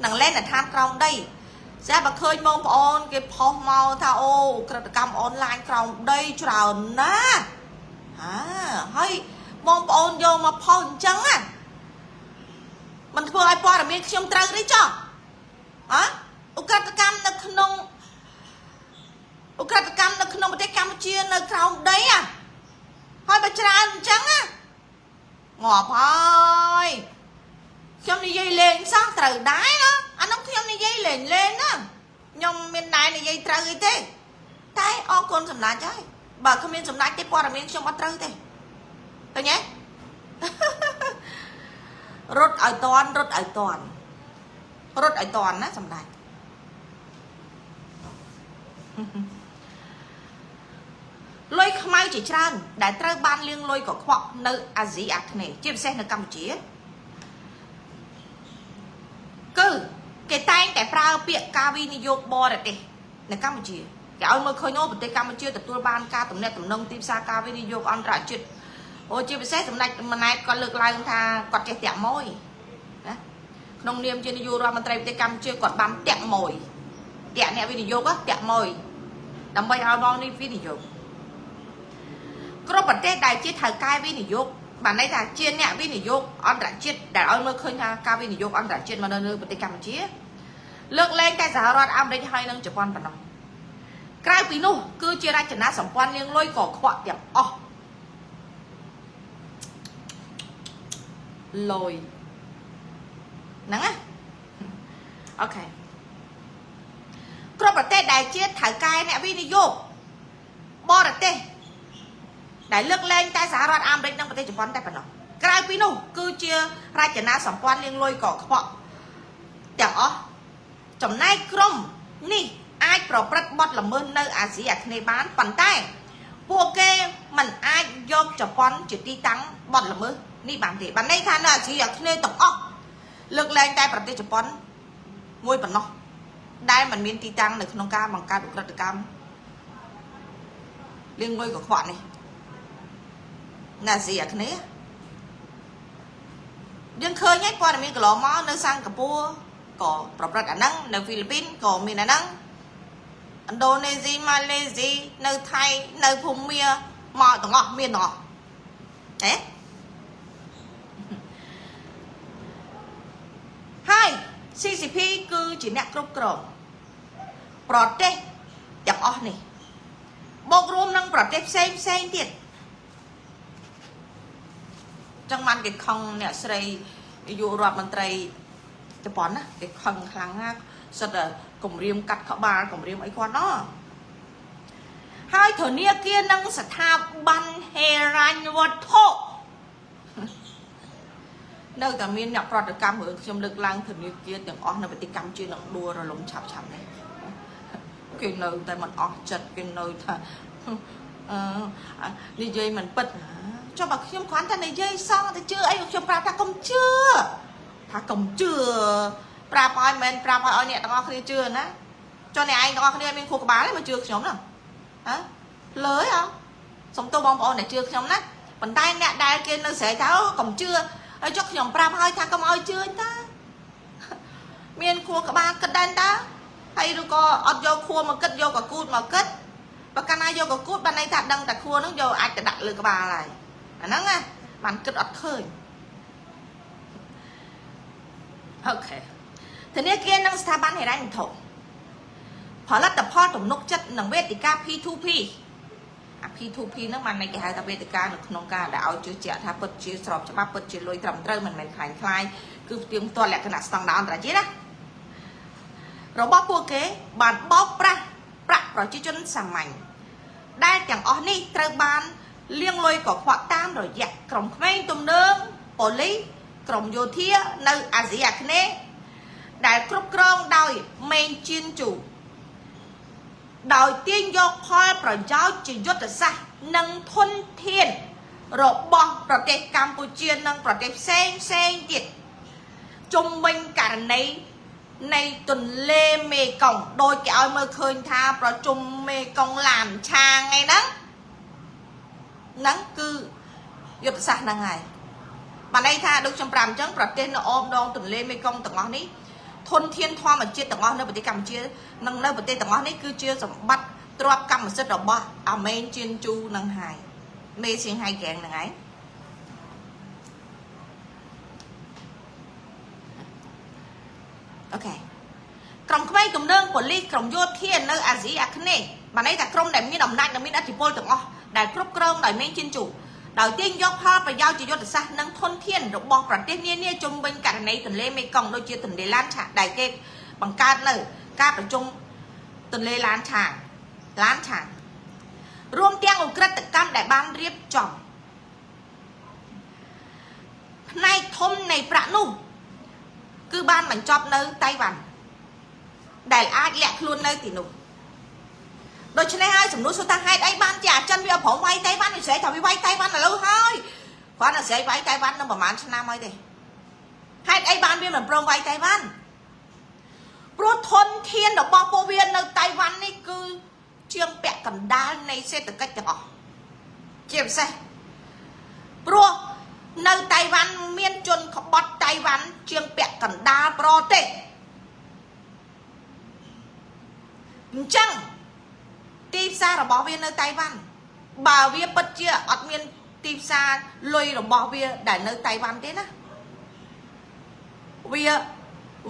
នឹងលែងឋានក្រោមដីស្រាប់បើឃើញបងប្អូនគេផុសមកថាអូឧក្រិដ្ឋកម្មអនឡាញក្រោមដីច្រើនណាស់ហាហើយបងប្អូនយកមកផុសអញ្ចឹងណាมันធ្វើឲ្យព័ត៌មានខ្ញុំត្រូវទេចុះអឧក្រិដ្ឋកម្មនៅក្នុងឧក្រិដ្ឋកម្មនៅក្នុងប្រទេសកម្ពុជានៅក្រោមដីហ่ะហើយបើច្រើនអញ្ចឹងណាងាប់ហើ និយាយលេងសោះត្រូវដែរណាអានោះខ្ញុំនិយាយលេងលេងណាខ្ញុំមានដែរនិយាយត្រូវអីទេតែអរគុណសម្ដេចហើយបើគ្មានសម្ដេចទេព័ត៌មានខ្ញុំអត់ត្រូវទេឃើញទេរត់ឲ្យតន់រត់ឲ្យតន់រត់ឲ្យតន់ណាសម្ដេចលុយខ្មៅជាច្រើនដែលត្រូវបានលាងលុយកខ្វក់នៅអាស៊ីអាគ្នេយ៍ជាពិសេសនៅកម្ពុជាគឺគេតែងតែប្រើពាក្យការវិនិយោគបរទេសនៅកម្ពុជាគេឲ្យមើលឃើញអូប្រទេសកម្ពុជាទទួលបានការទំនាក់ទំនងទីផ្សារការវិនិយោគអន្តរជាតិអូជាពិសេសសម្ដេចម៉ាណែតគាត់លើកឡើងថាគាត់ចេះតាក់ម៉ួយណាក្នុងនាមជានាយករដ្ឋមន្ត្រីប្រទេសកម្ពុជាគាត់បានតាក់ម៉ួយតាក់អ្នកវិនិយោគតាក់ម៉ួយដើម្បីឲ្យបងនេះវិនិយោគគ្រប់ប្រទេសដែលជាថៅកែវិនិយោគបានន័យថាជាអ្នកវិនិយោគអន្តរជាតិដែលឲ្យមើលឃើញថាការវិនិយោគអន្តរជាតិមកនៅប្រទេសកម្ពុជាលើកលែងតែសហរដ្ឋអាមេរិកហើយនិងជប៉ុនប៉ុណ្ណោះក្រៅពីនោះគឺជារចនាសម្ព័ន្ធលាងលុយកខ្វក់ទាំងអស់លុយហ្នឹងណាOK គ្រប់ប្រទេសដែលជាថៅកែអ្នកវិនិយោគបរទេសដែលលើកលែងតែសហរដ្ឋអាមេរិកនិងប្រទេសជប៉ុនតែប៉ុណ្ណោះក្រៅពីនោះគឺជារចនាសម្ព័ន្ធលាងលុយកខ្វក់ទាំងអស់ចំណែកក្រុមនេះអាចប្រព្រឹត្តបទល្មើសនៅអាស៊ីអាគ្នេយ៍បានប៉ុន្តែពួកគេមិនអាចយកជប៉ុនជាទីតាំងបទល្មើសនេះបានទេបានន័យថានៅអាស៊ីអាគ្នេយ៍ទាំងអស់លើកលែងតែប្រទេសជប៉ុនមួយប៉ុណ្ណោះដែលមិនមានទីតាំងនៅក្នុងការបង្កើតឧក្រិដ្ឋកម្មលាងលុយកខ្វក់នេះនៅអាស៊ីអាគ្នេយ៍យើងឃើញហើយព័ត៌មានកន្លងមកនៅសិង្ហបុរីក៏ប្រព្រឹត្តអាហ្នឹងនៅហ្វីលីពីនក៏មានអាហ្នឹងឥណ្ឌូនេស៊ីម៉ាឡេស៊ីនៅថៃនៅភូមាមកទាំងអស់មានទាំងអស់ហេហើយ CCP គឺជាអ្នកគ្រប់គ្រងប្រទេសទាំងអស់នេះបូករួមនឹងប្រទេសផ្សេងផ្សេងទៀតចឹងបានគេខឹងអ្នកស្រីនាយករដ្ឋមន្ត្រីជប៉ុនណាគេខឹងខ្លាំងណាស់សិតតែគម្រាមកាត់ក្បាលគម្រាមអីគាត់ណោះហើយធនាគារនិងស្ថាប័នហិរញ្ញវត្ថុនៅតែមានអ្នកប្រតិកម្មរឿងខ្ញុំលើកឡើងធនាគារទាំងអស់នៅប្រទេសកម្ពុជានឹងដួលរលំឆាប់ឆាប់នេះគេនៅតែមិនអស់ចិត្តគេនៅថាអឺនិយាយមិនពិតចុះបើខ្ញុំគ្រាន់តែនិយាយសោះទៅជឿអីខ្ញុំប្រាប់ថាកុំជឿថាកុំជឿប្រាប់ឲ្យមិនប្រាប់ឲ្យអ្នកទាំងអស់គ្នាជឿណាចុះអ្នកឯងទាំងអស់គ្នាមានខួរក្បាលទេមកជឿខ្ញុំហ្នឹងហ៎លើហ៎សុំទោសបងប្អូនដែលជឿខ្ញុំណាប៉ុន្តែអ្នកដែលគេនៅស្រែកថាកុំជឿហើយចុះខ្ញុំប្រាប់ឲ្យថាកុំឲ្យជឿតាមានខួរក្បាលគិតដែរតាហើយឬក៏អត់យកខួរមកគិតយកកគូតមកគិតបើកាលណាយកកគូតបានន័យថាដឹងតែខួរហ្នឹងយកអាចទៅដាក់លើក្បាលហើយអាហ្នឹងណាបានគិតអត់ឃើញ OK ធនាគារនិងស្ថាប័នហិរញ្ញវត្ថុផលិតផលទំនុកចិត្តនិងវេទិកា P2P អា P2P ហ្នឹងបានន័យគេហៅថាវេទិកានៅក្នុងការដែលឲ្យជឿជាក់ថាពិតជាស្របច្បាប់ពិតជាលុយត្រឹមត្រូវមិនមែនក្លែងក្លាយគឺផ្ទៀងផ្ទាត់លក្ខណៈស្តង់ដារអន្តរជាតិណារបស់ពួកគេបានបោកប្រាស់ប្រាក់ប្រជាជនសាមញ្ញដែលទាំងអស់នេះត្រូវបានលាងលុយកខ្វក់តាមរយៈក្រុមក្មេងទំនើងប៉ូលីសក្រុមយោធានៅអាស៊ីអាគ្នេយ៍ដែលគ្រប់គ្រងដោយមេងជៀនជូដោយទាញយកផលប្រយោជន៍ជាយុទ្ធសាស្ត្រនិងធនធានរបស់ប្រទេសកម្ពុជានិងប្រទេសផ្សេងផ្សេងទៀតជុំវិញករណីនៃទន្លេមេគង្គដោយគេឲ្យមើលឃើញថាប្រជុំមេគង្គឡានឆាងអីហ្នឹងហ្នឹងគឺយុទ្ធសាស្ត្រហ្នឹងហើយបានន័យថាដូចខ្ញុំប្រាប់អញ្ចឹងប្រទេសនៅអមដងទន្លេមេគង្គទាំងអស់នេះធនធានធម្មជាតិទាំងអស់នៅប្រទេសកម្ពុជានិងនៅប្រទេសទាំងអស់នេះគឺជាសម្បត្តិទ្រព្យកម្មសិទ្ធិរបស់អាមេងជៀនជូនឹងហើយមេសៀងហៃកែងហ្នឹងហើយ OK ក្រុមក្មេងទំនើងប៉ូលីសក្រុមយោធានៅអាស៊ីអាគ្នេយ៍បានន័យថាក្រុមដែលមានអំណាចនិងមានឥទ្ធិពលទាំងអស់ដែលគ្រប់គ្រងដោយមេងជៀនជូ ដោយទាញយកផលប្រយោជន៍ជាយុទ្ធសាស្ត្រនិងធនធានរបស់ប្រទេសនានាជុំវិញករណីទន្លេមេគង្គដូចជាទន្លេឡានឆាងដែលគេបង្កើតនៅការប្រជុំទន្លេឡានឆាងឡានឆាងរួមទាំងឧក្រិដ្ឋកម្មដែលបានរៀបចំផ្នែកធំនៃប្រាក់នោះគឺបានបញ្ចប់នៅតៃវ៉ាន់ដែលអាចលាក់ខ្លួននៅទីនោះដូច្នេះហើយសំណួរសួរថាហេតុអីបានជាអាចិនវាព្រមវាយតៃវ៉ាន់វាស្រែកថាវាវាយតៃវ៉ាន់ឥឡូវហើយគ្រាន់តែស្រែកវាយតៃវ៉ាន់នឹងប្រហែលឆ្នាំហើយទេហេតុអីបានវាមិនព្រមវាយតៃវ៉ាន់ព្រោះធនធានរបស់ពួកវានៅតៃវ៉ាន់នេះគឺជាងពាក់កណ្ដាលនៃសេដ្ឋកិច្ចទាំងអស់ជាពិសេសព្រោះនៅតៃវ៉ាន់មានជនក្បត់តៃវ៉ាន់ជាងពាក់កណ្ដាលប្រទេសអញ្ចឹងទីផ្សាររបស់វានៅតៃវ៉ាន់បើវាពិតជាអត់មានទីផ្សារលុយរបស់វាដែលនៅតៃវ៉ាន់ទេណាវា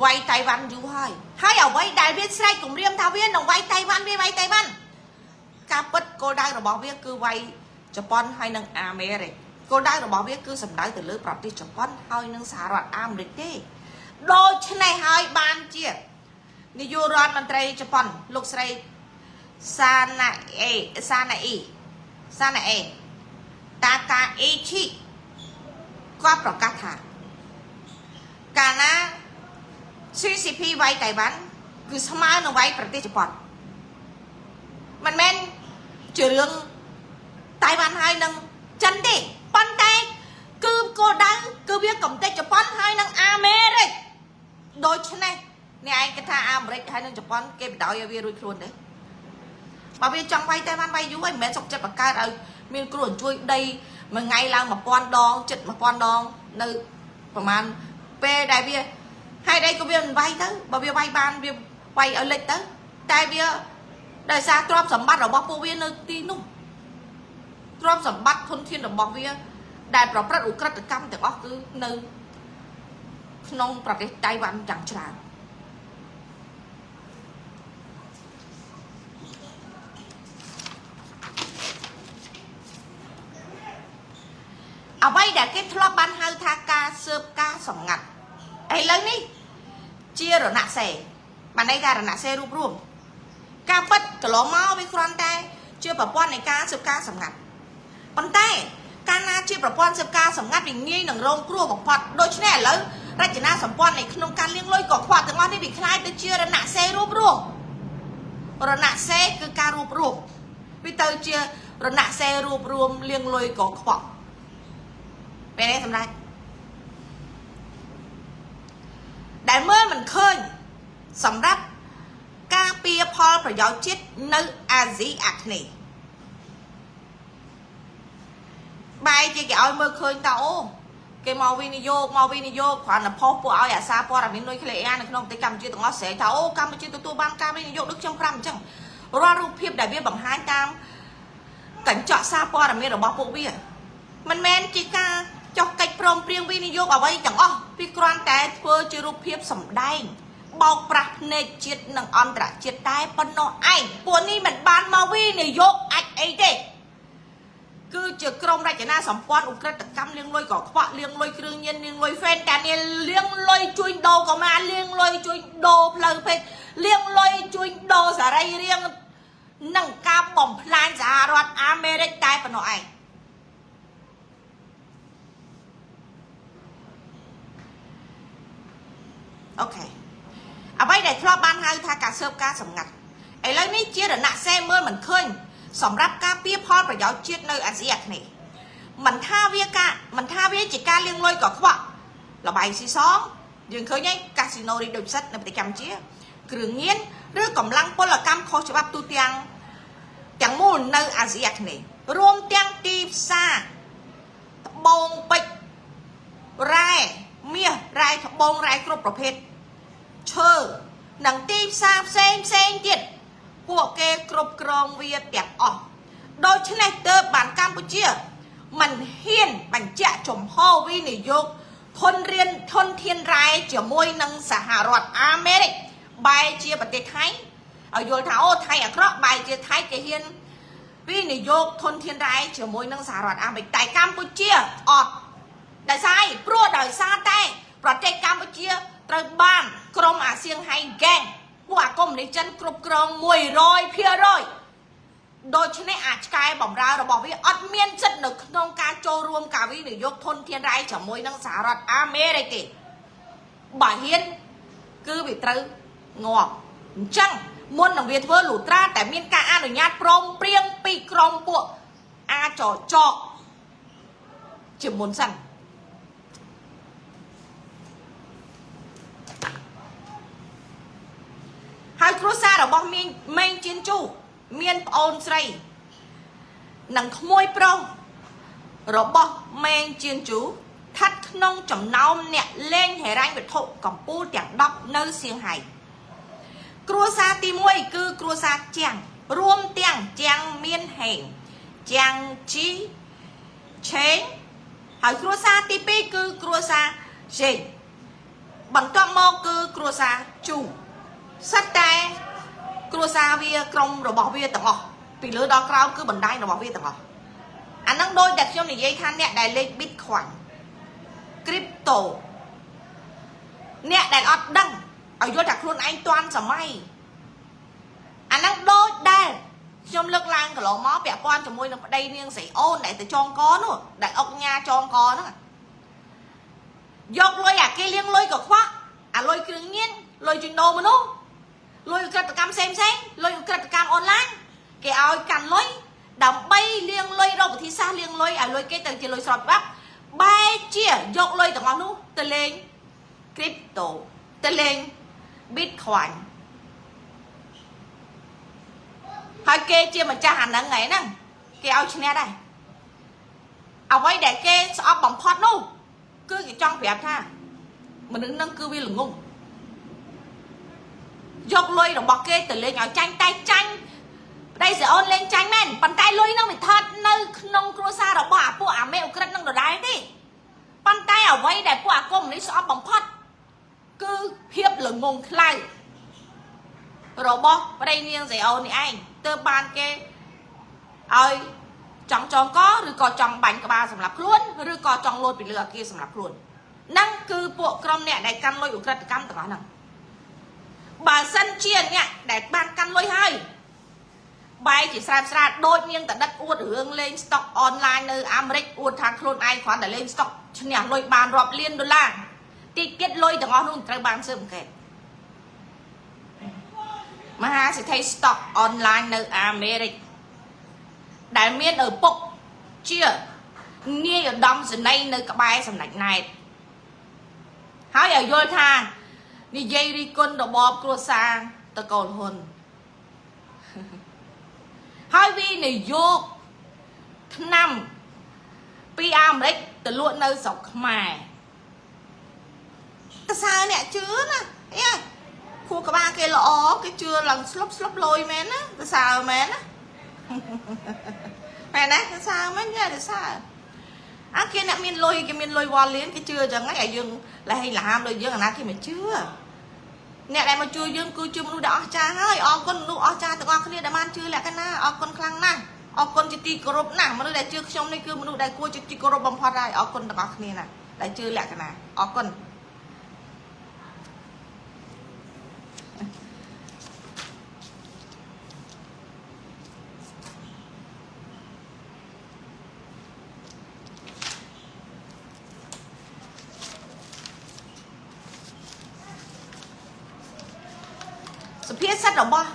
វាយតៃវ៉ាន់យូរហើយហើយអ្វីដែលវាស្រែកគម្រាមថាវានឹងវាយតៃវ៉ាន់វាវាយតៃវ៉ាន់ការពិតគោលដៅរបស់វាគឺវាយជប៉ុនហើយនិងអាមេរិកគោលដៅរបស់វាគឺសំដៅទៅលើប្រទេសជប៉ុនហើយនិងសហរដ្ឋអាមេរិកទេដូច្នេះហើយបានជានាយករដ្ឋមន្ត្រីជប៉ុនលោកស្រីសាណាអេសាណាអ៊ីសាណាអេតាកាអេឈីគាត់ប្រកាសថាកាលណា CCP វាយតៃវ៉ាន់គឺស្មើនឹងវាយប្រទេសជប៉ុនមិនមែនជារឿងតៃវ៉ាន់ហើយនឹងចិនទេប៉ុន្តែគឺគោលដៅគឺវាកំទេចជប៉ុនហើយនឹងអាមេរិកដូច្នេះអ្នកឯងគិតថាអាមេរិកហើយនឹងជប៉ុនគេបដ ாய் ឲ្យវារួចខ្លួនទេបើវាចង់វាយតៃវ៉ាន់វាយយូរហើយមិនមែនសុកចិត្តបង្កើតឲ្យមានគ្រូអញ្ជួយដីមួយថ្ងៃឡើង1000ដងចិត្ត1000ដងនៅប្រហែលពេលដែលវាហេតុអីក៏វាមិនវាយទៅបើវាវាយបានវាវាយឲ្យលិចទៅតែវាដោយសារទ្រព្យសម្បត្តិរបស់ពួកវានៅទីនោះទ្រព្យសម្បត្តិធនធានរបស់វាដែលប្រព្រឹត្តឧក្រិដ្ឋកម្មទាំងអស់គឺនៅក្នុងប្រទេសតៃវ៉ាន់យ៉ាងច្រើនអ្វីដែលគេធ្លាប់បានហៅថាការស៊ើបការសម្ងាត់ឥឡូវនេះជារណសេបានន័យថារណសេរូបរួមការពិតកន្លងមកវាគ្រាន់តែជាប្រព័ន្ធនៃការស៊ើបការសម្ងាត់ប៉ុន្តែកាលណាជាប្រព័ន្ធស៊ើបការសម្ងាត់វាងាយនឹងរងគ្រោះបំផុតដូច្នេះឥឡូវរចនាសម្ព័ន្ធនៃក្នុងការលាងលុយកខ្វក់ទាំងអស់នេះវាคล้ายទៅជារណសេរូបរួមរណសេគឺការរួបរួមវាទៅជារណសេរូបរួមលាងលុយកខ្វក់ពេលនេះសម្រាប់ដែលមើលមិនឃើញសម្រាប់ការពារផលប្រយោជន៍ជាតិនៅអាស៊ីអាគ្នេយ៍បែរជាគេឲ្យមើលឃើញតើអូគេមកវិនិយោគមកវិនិយោគគ្រាន់តែផុសពួកឲ្យអាសាព័ត៌មាននុយក្លេអ៊ែរនៅក្នុងប្រទេសកម្ពុជាទាំងអស់ស្រែកថាអូកម្ពុជាទទួលបានការវិនិយោគដូចខ្ញុំប្រាប់អញ្ចឹងរាល់រូបភាពដែលវាបង្ហាញតាមកញ្ចក់សារព័ត៌មានរបស់ពួកវាមិនមែនជាការចុះកិច្ចព្រមព្រៀងវិនិយោគអ្វីទាំងអស់វាគ្រាន់តែធ្វើជារូបភាពសម្ដែងបោកប្រាស់ភ្នែកជាតិនិងអន្តរជាតិតែប៉ុណ្ណោះឯងពួកនេះមិនបានមកវិនិយោគអាចអីទេគឺជាក្រុមរចនាសម្ព័ន្ធឧក្រិដ្ឋកម្មលាងលុយកខ្វក់លាងលុយគ្រឿងញៀនលាងលុយហ្វេនតានីលាងលុយជួញដូរកុមារលាងលុយជួញដូរផ្លូវភេទលាងលុយជួញដូរសរីរាង្គនិងការបំផ្លាញសហរដ្ឋអាមេរិកតែប៉ុណ្ណោះឯង OK អ្វីដែលធ្លាប់បានហៅថាការស៊ើបការសម្ងាត់ឥឡូវនេះជារណសេមើលមិនឃើញសម្រាប់ការពារផលប្រយោជន៍ជាតិនៅអាស៊ីអាគ្នេយ៍មិនថាវាការមិនថាវាជាការលាងលុយកខ្វក់លបែងស៊ីសងយើងឃើញហើយកាស៊ីណូរីដូចផ្សិតនៅប្រទេសកម្ពុជាគ្រឿងញៀនឬកម្លាំងពលកម្មខុសច្បាប់ទូទាំងទាំងមូលនៅអាស៊ីអាគ្នេយ៍រួមទាំងទីផ្សារត្បូងពេជ្ររ៉ែមាសរ៉ែត្បូងរ៉ែគ្រប់ប្រភេទឈើនិងទីផ្សារផ្សេងផ្សេងទៀតពួកគេគ្រប់គ្រងវាទាំងអស់ដូច្នេះទើបបានកម្ពុជាមិនហ៊ានបញ្ជាក់ចំហវិនិយោគធនរៀនធនធានរ៉ែជាមួយនឹងសហរដ្ឋអាមេរិកបែរជាប្រទេសថៃឲ្យយល់ថាអូថៃអាក្រក់បែរជាថៃគេហ៊ាន វិនិយោគធនធានរ៉ែជាមួយនឹងសហរដ្ឋអាមេរិកតែកម្ពុជាអត់ដោយសារអីព្រោះដោយសារតែប្រទេសកម្ពុជាត្រូវបានក្រុមអាសៀងហៃហ្គេងពួកអាកុម្មុយនីសចិនគ្រប់គ្រង100%ដូច្នេះអាចឆ្កែបំរើរបស់វាអត់មានសិទ្ធិនៅក្នុងការចូលរួមការវិនិយោគធនធានរ៉ែជាមួយនឹងសហរដ្ឋអាមេរិកទេបើហ៊ានគឺវាត្រូវងាប់អញ្ចឹងមុននឹងវាធ្វើលុត្រាតែមានការអនុញ្ញាតព្រមព្រៀងពីក្រុមពួកអាចចកជាមុនសិនហើយគ្រួសាររបស់មីងម៉េងជៀនជូមានប្អូនស្រីនិងក្មួយប្រុសរបស់ម៉េងជៀនជូស្ថិតក្នុងចំណោមអ្នកលេងហិរញ្ញវត្ថុកម្ពុជាទាំង10នៅសៀងហៃគ្រួសារទី1គឺគ្រួសារជាងរួមទាំងជាងមានហេងជាងជីឆេងហើយគ្រួសារទី2គឺគ្រួសារជេងបន្ទាប់មកគឺគ្រួសារជូសិតតែគ្រួសារវាក្រុមរបស់វាទាំងអស់ពីលើដល់ក្រោមគឺបណ្ដាញរបស់វាទាំងអស់អាហ្នឹងដូចតែខ្ញុំនិយាយថាអ្នកដែលលេខ Bitcoin crypto អ្នកដែលអត់ដឹងឲ្យយល់ថាខ្លួនឯងទាន់សម័យអាហ្នឹងដូចដែលខ្ញុំលើកឡើងកន្លងមកពាក់ព័ន្ធជាមួយនឹងប្តីនាងស្រីអូនដែលទៅចងកនោះដែលអុកញ៉ាចងកហ្នឹងយកលុយអាគេលៀងលុយក៏ខ្វក់អាលុយគ្រឿងញៀនលុយជួញដូរមនុស្សលុយក្រិតកម្មផ្សេងផ្សេងលុយក្រិតកម្មអនឡាញគេឲ្យកាន់លុយដើម្បីលៀងលុយរកវិធីសាស្ត្រលៀងលុយឲ្យលុយគេទៅជាលុយស្របច្បាប់បែរជាយកលុយទាំងអស់នោះទៅលេង crypto ទៅលេង Bitcoin ហើយគេជាម្ចាស់អាហ្នឹងថ្ងៃហ្នឹងគេឲ្យឈ្នះដែរអ្វីដែលគេស្អប់បំផុតនោះគឺគេចង់ប្រាប់ថាមនុស្សហ្នឹងគឺវាល្ងងយកលុយរបស់គេទៅលេងឲ្យចាញ់តែចាញ់ប្តីស្រីអូនលេងចាញ់មែនប៉ុន្តែលុយហ្នឹងវាថតនៅក្នុងគ្រួសាររបស់អាពួកអាមេអ៊ុក្រិតហ្នឹងដដែលទេប៉ុន្តែអ្វីដែលពួកអាកុម្មុយនីសស្អប់បំផុតគឺភាពល្ងងខ្លៅរបស់ប្តីនាងស្រីអូននេះឯងទើបបានគេឲ្យចង់ចងកឬក៏ចង់បាញ់ក្បាលសម្រាប់ខ្លួនឬក៏ចង់លោតពីលើអាគារសម្រាប់ខ្លួនហ្នឹងគឺពួកក្រុមអ្នកដែលកាន់លុយឧក្រិដ្ឋកម្មទាំងអស់ហ្នឹងបើសិនជាអ្នកដែលបានកាន់លុយហើយបែរជាស្រាបស្រាដូចនាងតដិតអួតរឿងលេង stock អនឡាញនៅអាមេរិកអួតថាខ្លួនឯងគ្រាន់តែលេង stock ឈ្នះលុយបានរាប់លានដុល្លារទីទៀតលុយទាំងអស់នោះត្រូវបានស៊ើបអង្កេតមហាសេដ្ឋី stock អនឡាញនៅអាមេរិកដែលមានឪពុកជានាយឧត្តមសេនីយ៍នៅក្បែរសម្ដេចណែតហើយឲ្យយល់ថានិយាយរិះគន់របបគ្រួសារតកូលហ៊ុនហើយវិនិយោគឆ្នាំពីអាមេរិកទៅលក់នៅស្រុកខ្មែរតសើអ្នកជឿណាអេខួរក្បាលគេល្អគេជឿឡើងស្លុបស្លុបលុយមែនណាតសើមែនណាមែនណាតសើមែនយ៉ាតសើអាគេអ្នកមានលុយគេមានលុយវ៉ាល់លៀនគេជឿអញ្ចឹងហើយឲ្យយើងលះហេងលហាមដូចយើងអាណាគេមិនជឿអ្នកដែលមកជួយយើងគឺជាមនុស្សដែលអស្ចារ្យហើយអរគុណមនុស្សអស្ចារ្យទាំងអស់គ្នាដែលបានជឿលក្ខណៈអរគុណខ្លាំងណាស់អរគុណជាទីគោរពណាស់មនុស្សដែលជឿខ្ញុំនេះគឺមនុស្សដែលគួរជាទីគោរពបំផុតហើយអរគុណទាំងអស់គ្នាណាស់ដែលជឿលក្ខណៈអរគុណសុភាសិតរបស់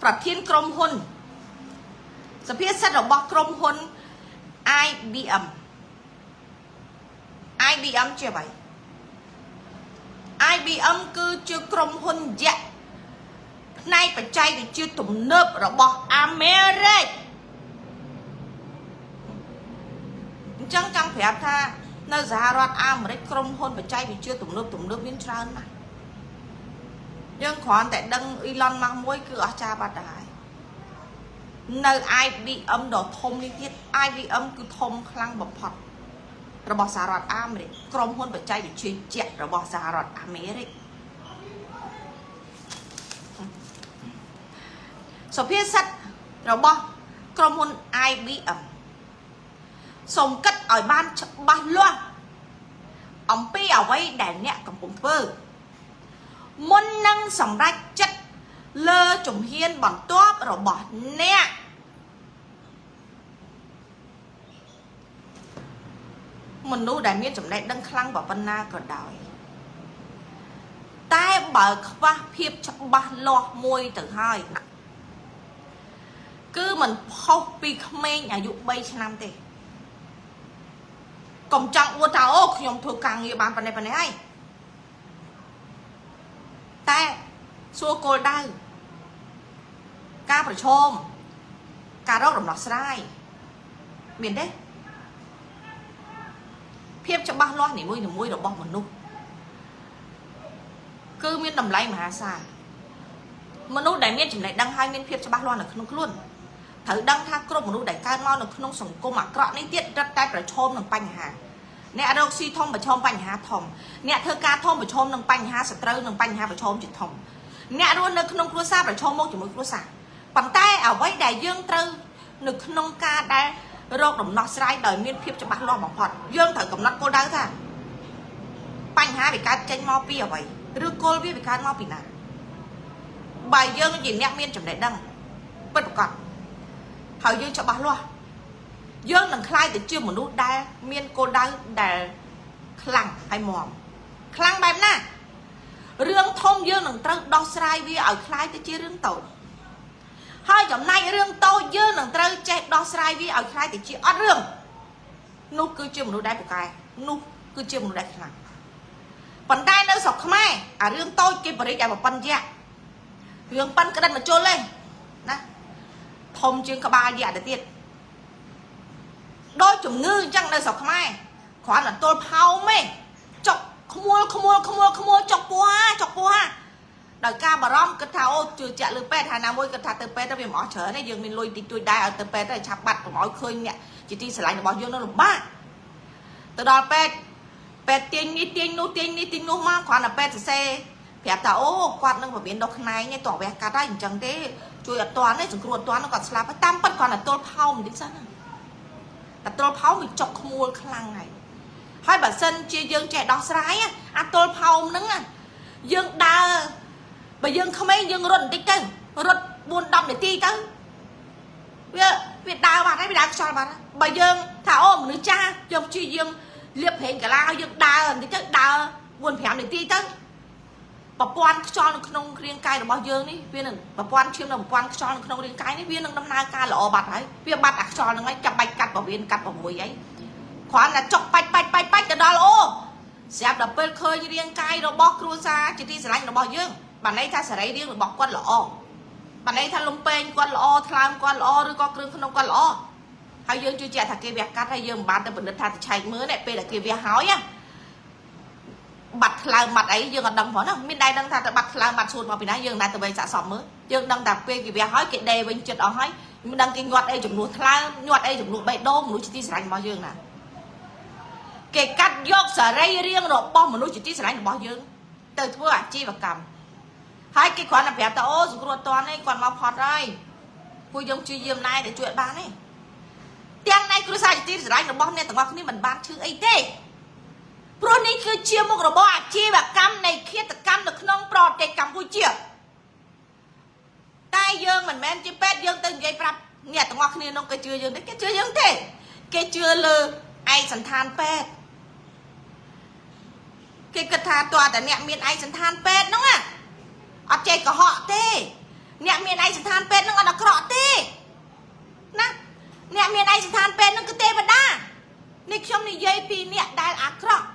ប្រធានក្រុមហ៊ុនសុភាសិតរបស់ក្រុមហ៊ុន IBM IBM ជាអ្វី IBM គឺជាក្រុមហ៊ុនយក្សផ្នែកបច្ចេកវិទ្យាទំនើបរបស់អាមេរិកអញ្ចឹងចង់ប្រាប់ថានៅសហរដ្ឋអាមេរិកក្រុមហ៊ុនបច្ចេកវិទ្យាទំនើបទំនើបមានច្រើនណាស់យើងគ្រាន់តែដឹង Elon Musk មួយគឺអស្ចារ្យបាត់ទៅហើយនៅ IBM ដ៏ធំនេះទៀត IBM គឺធំខ្លាំងបំផុតរបស់សហរដ្ឋអាមេរិកក្រុមហ៊ុនបច្ចេកវិទ្យាជាក់របស់សហរដ្ឋអាមេរិកសុភាសិតរបស់ ក្រុមហ៊ុន IBM សូមគិតឲ្យបានច្បាស់លាស់អំពីអ្វីដែលអ្នកកំពុងធ្វើមុននឹងសម្រេចចិត្តលើជំហានបន្ទាប់របស់អ្នកមនុស្សដែលមានចំណេះដឹងខ្លាំងប៉ុណ្ណាក៏ដោយតែបើខ្វះភាពច្បាស់លាស់មួយទៅហើយគឺមិនផុសពីក្មេងអាយុ3ឆ្នាំទេកុំចង់អួតថាអូខ្ញុំធ្វើការងារបានប៉ុណ្ណេះប៉ុណ្ណេះហើយតែសួរគោលដៅការប្រឈមការរកដំណោះស្រាយមានទេភាពច្បាស់លាស់នីមួយៗរបស់មនុស្សគឺមានតម្លៃមហាសាលមនុស្សដែលមានចំណេះដឹងហើយមានភាពច្បាស់លាស់នៅក្នុងខ្លួនត្រូវដឹងថាគ្រប់មនុស្សដែលកើតមកនៅក្នុងសង្គមអាក្រក់នេះទៀតរឹតតែប្រឈមនឹងបញ្ហាអ្នករកស៊ីធំប្រឈមបញ្ហាធំអ្នកធ្វើការធំប្រឈមនឹងបញ្ហាសត្រូវនឹងបញ្ហាប្រឈមជាធំអ្នករស់នៅក្នុងគ្រួសារប្រឈមមកជាមួយគ្រួសារប៉ុន្តែអ្វីដែលយើងត្រូវនៅក្នុងការដែលរកដំណោះស្រាយដោយមានភាពច្បាស់លាស់បំផុតយើងត្រូវកំណត់គោលដៅថាបញ្ហាវាកើតចេញមកពីអ្វីឬគោលវាកើតមកពីណាបើយើងជាអ្នកមានចំណេះដឹងពិតប្រាកដហើយយើងច្បាស់លាស់យើងនឹងក្លាយទៅជាមនុស្សដែលមានគោលដៅដែលខ្លាំងហើយមាំខ្លាំងបែបណារឿងធំយើងនឹងត្រូវដោះស្រាយវាឲ្យក្លាយទៅជារឿងតូចហើយចំណែករឿងតូចយើងនឹងត្រូវចេះដោះស្រាយវាឲ្យក្លាយទៅជាអត់រឿងនោះគឺជាមនុស្សដែលពូកែនោះគឺជាមនុស្សដែលខ្លាំងប៉ុន្តែនៅស្រុកខ្មែរអារឿងតូចគេបរិយាឲ្យប៉ុនយៈរឿងប៉ិនក្តិនមកជុលទេណាធំជាងក្បាលយៈទៅទៀតដោយជំងឺអញ្ចឹងនៅស្រុកខ្មែរគ្រាន់តែទល់ផោមទេចុកខ្មួលខ្មួលខ្មួលខ្មួលចុកពោះហាចុកពោះហាដោយការបារម្ភគិតថាអូជឿជាក់លើពេទ្យថាណាមួយគិតថាទៅពេទ្យទៅវាមិនអស់ច្រើនទេយើងមានលុយតិចតួចដែរឲ្យទៅពេទ្យទៅឆាប់បាត់កុំឲ្យឃើញអ្នកជាទីស្រឡាញ់របស់យើងនៅលំបាកទៅដល់ពេទ្យពេទ្យទាញនេះទាញនោះទាញនេះទាញនោះមកគ្រាន់តែពេទ្យសរសេរប្រាប់ថាអូគាត់នឹងពវៀនដុសខ្នែងទេតោះវះកាត់ហើយអញ្ចឹងទេជួយអត់តាន់ទេសង្គ្រោះអត់តាន់គាត់ស្លាប់ហើយតាមពិតគ្រាន់តែទល់ផោមបន្តិចសិនណាតែទល់ផោមវាចុកខ្មួលខ្លាំងហើយហើយបើសិនជាយើងចេះដោះស្រាយអាទល់ផោមហ្នឹងយើងដើរបើយើងក្មេងយើងរត់បន្តិចទៅរត់4 10នាទីទៅវាដើរបាត់ហើយវាដើរខ្យល់បាត់បើយើងថាអូមនុស្សចាស់យើងព្យាយាមលាបប្រេងកាឡាឲ្យយើងដើរបន្តិចទៅដើរ4 5នាទីទៅប្រព័ន្ធខ្យល់នៅក្នុងរាងកាយរបស់យើងនេះវានឹងប្រព័ន្ធឈាមនិងប្រព័ន្ធខ្យល់នៅក្នុងរាងកាយនេះវានឹងដំណើរការល្អបាត់ហើយវាបាត់អាខ្យល់ហ្នឹងហើយចាំបាច់កាត់ពវៀនកាត់6អីគ្រាន់តែចុកបាច់បាច់បាច់បាច់ទៅដល់អូស្រាប់ដល់ពេលឃើញរាងកាយរបស់គ្រួសារជាទីស្រឡាញ់របស់យើងបានន័យថាសរីរាង្គរបស់គាត់ល្អបានន័យថាលំពេងគាត់ល្អថ្លើមគាត់ល្អឬក៏គ្រឿងក្នុងគាត់ល្អហើយយើងជឿជាក់ថាគេវះកាត់ហើយយើងមិនបានទៅពិនិត្យថាទៅឆែកមើលនេះពេលដែលគេវះហើយណាបាត់ថ្លើមបាត់អីយើងអត់ដឹងផងណាមានដែរដឹងថាទៅបាត់ថ្លើមបាត់សួតមកពីណាយើងណាទៅវែងសាកសមមើលយើងដឹងតែពេលគេវះហើយគេដេវិញចិត្តអស់ហើយមិនដឹងគេញាត់អីចំនួនថ្លើមញាត់អីចំនួនបេះដូងមនុស្សជាទីស្រឡាញ់របស់យើងណាគេកាត់យកសរីរាង្គរបស់មនុស្សជាទីស្រឡាញ់របស់យើងទៅធ្វើអាជីវកម្មហើយគេគ្រាន់តែប្រាប់ថាអូសង្គ្រោះអត់តាន់ទេគាត់មកផត់ហើយពួកយើងជួយយាមណែតែជួយអត់បានទេទាំងណៃគ្រួសារជាទីស្រឡាញ់របស់អ្នកទាំងអស់គ្នាមិនបានឈឺអីទេព្រោះនេះគឺជាមុខរបរអាជីវកម្មនៃឃាតកម្មនៅក្នុងប្រទេសកម្ពុជាតែយើងមិនមែនជាពេទ្យយើងទៅនិយាយប្រាប់អ្នកទាំងអស់គ្នានោះគេជឿយើងទេគេជឿយើងទេគេជឿលើឯកសណ្ឋានពេទ្យគេគិតថាតើតែអ្នកមានឯកសណ្ឋានពេទ្យហ្នឹងអត់ចេះកុហកទេអ្នកមានឯកសណ្ឋានពេទ្យហ្នឹងអត់អាក្រក់ទេណាអ្នកមានឯកសណ្ឋានពេទ្យហ្នឹងគឺទេវតានេះខ្ញុំនិយាយពីអ្នកដែលអាក្រក់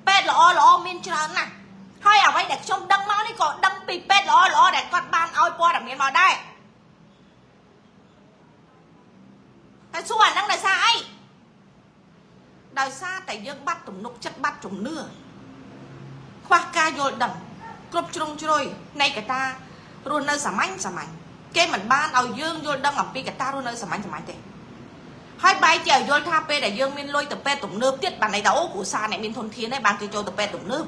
ពេទ្យល្អល្អមានច្រើនណាស់ហើយអ្វីដែលខ្ញុំដឹងមកនេះក៏ដឹងពីពេទ្យល្អល្អដែលគាត់បានឲ្យព័ត៌មានមកដែរតែសួរអាហ្នឹងដោយសារអីដោយសារតែយើងបាត់ទំនុកចិត្តបាត់ជំនឿខ្វះការយល់ដឹងគ្រប់ជ្រុងជ្រោយនៃកត្តារស់នៅសាមញ្ញសាមញ្ញគេមិនបានឲ្យយើងយល់ដឹងអំពីកត្តារស់នៅសាមញ្ញសាមញ្ញទេហើយបែរជាឲ្យយល់ថាពេលដែលយើងមានលុយទៅពេទ្យទំនើបទៀតបានន័យថាអូគ្រួសារអ្នកមានធនធានឯងបានគេចូលទៅពេទ្យទំនើប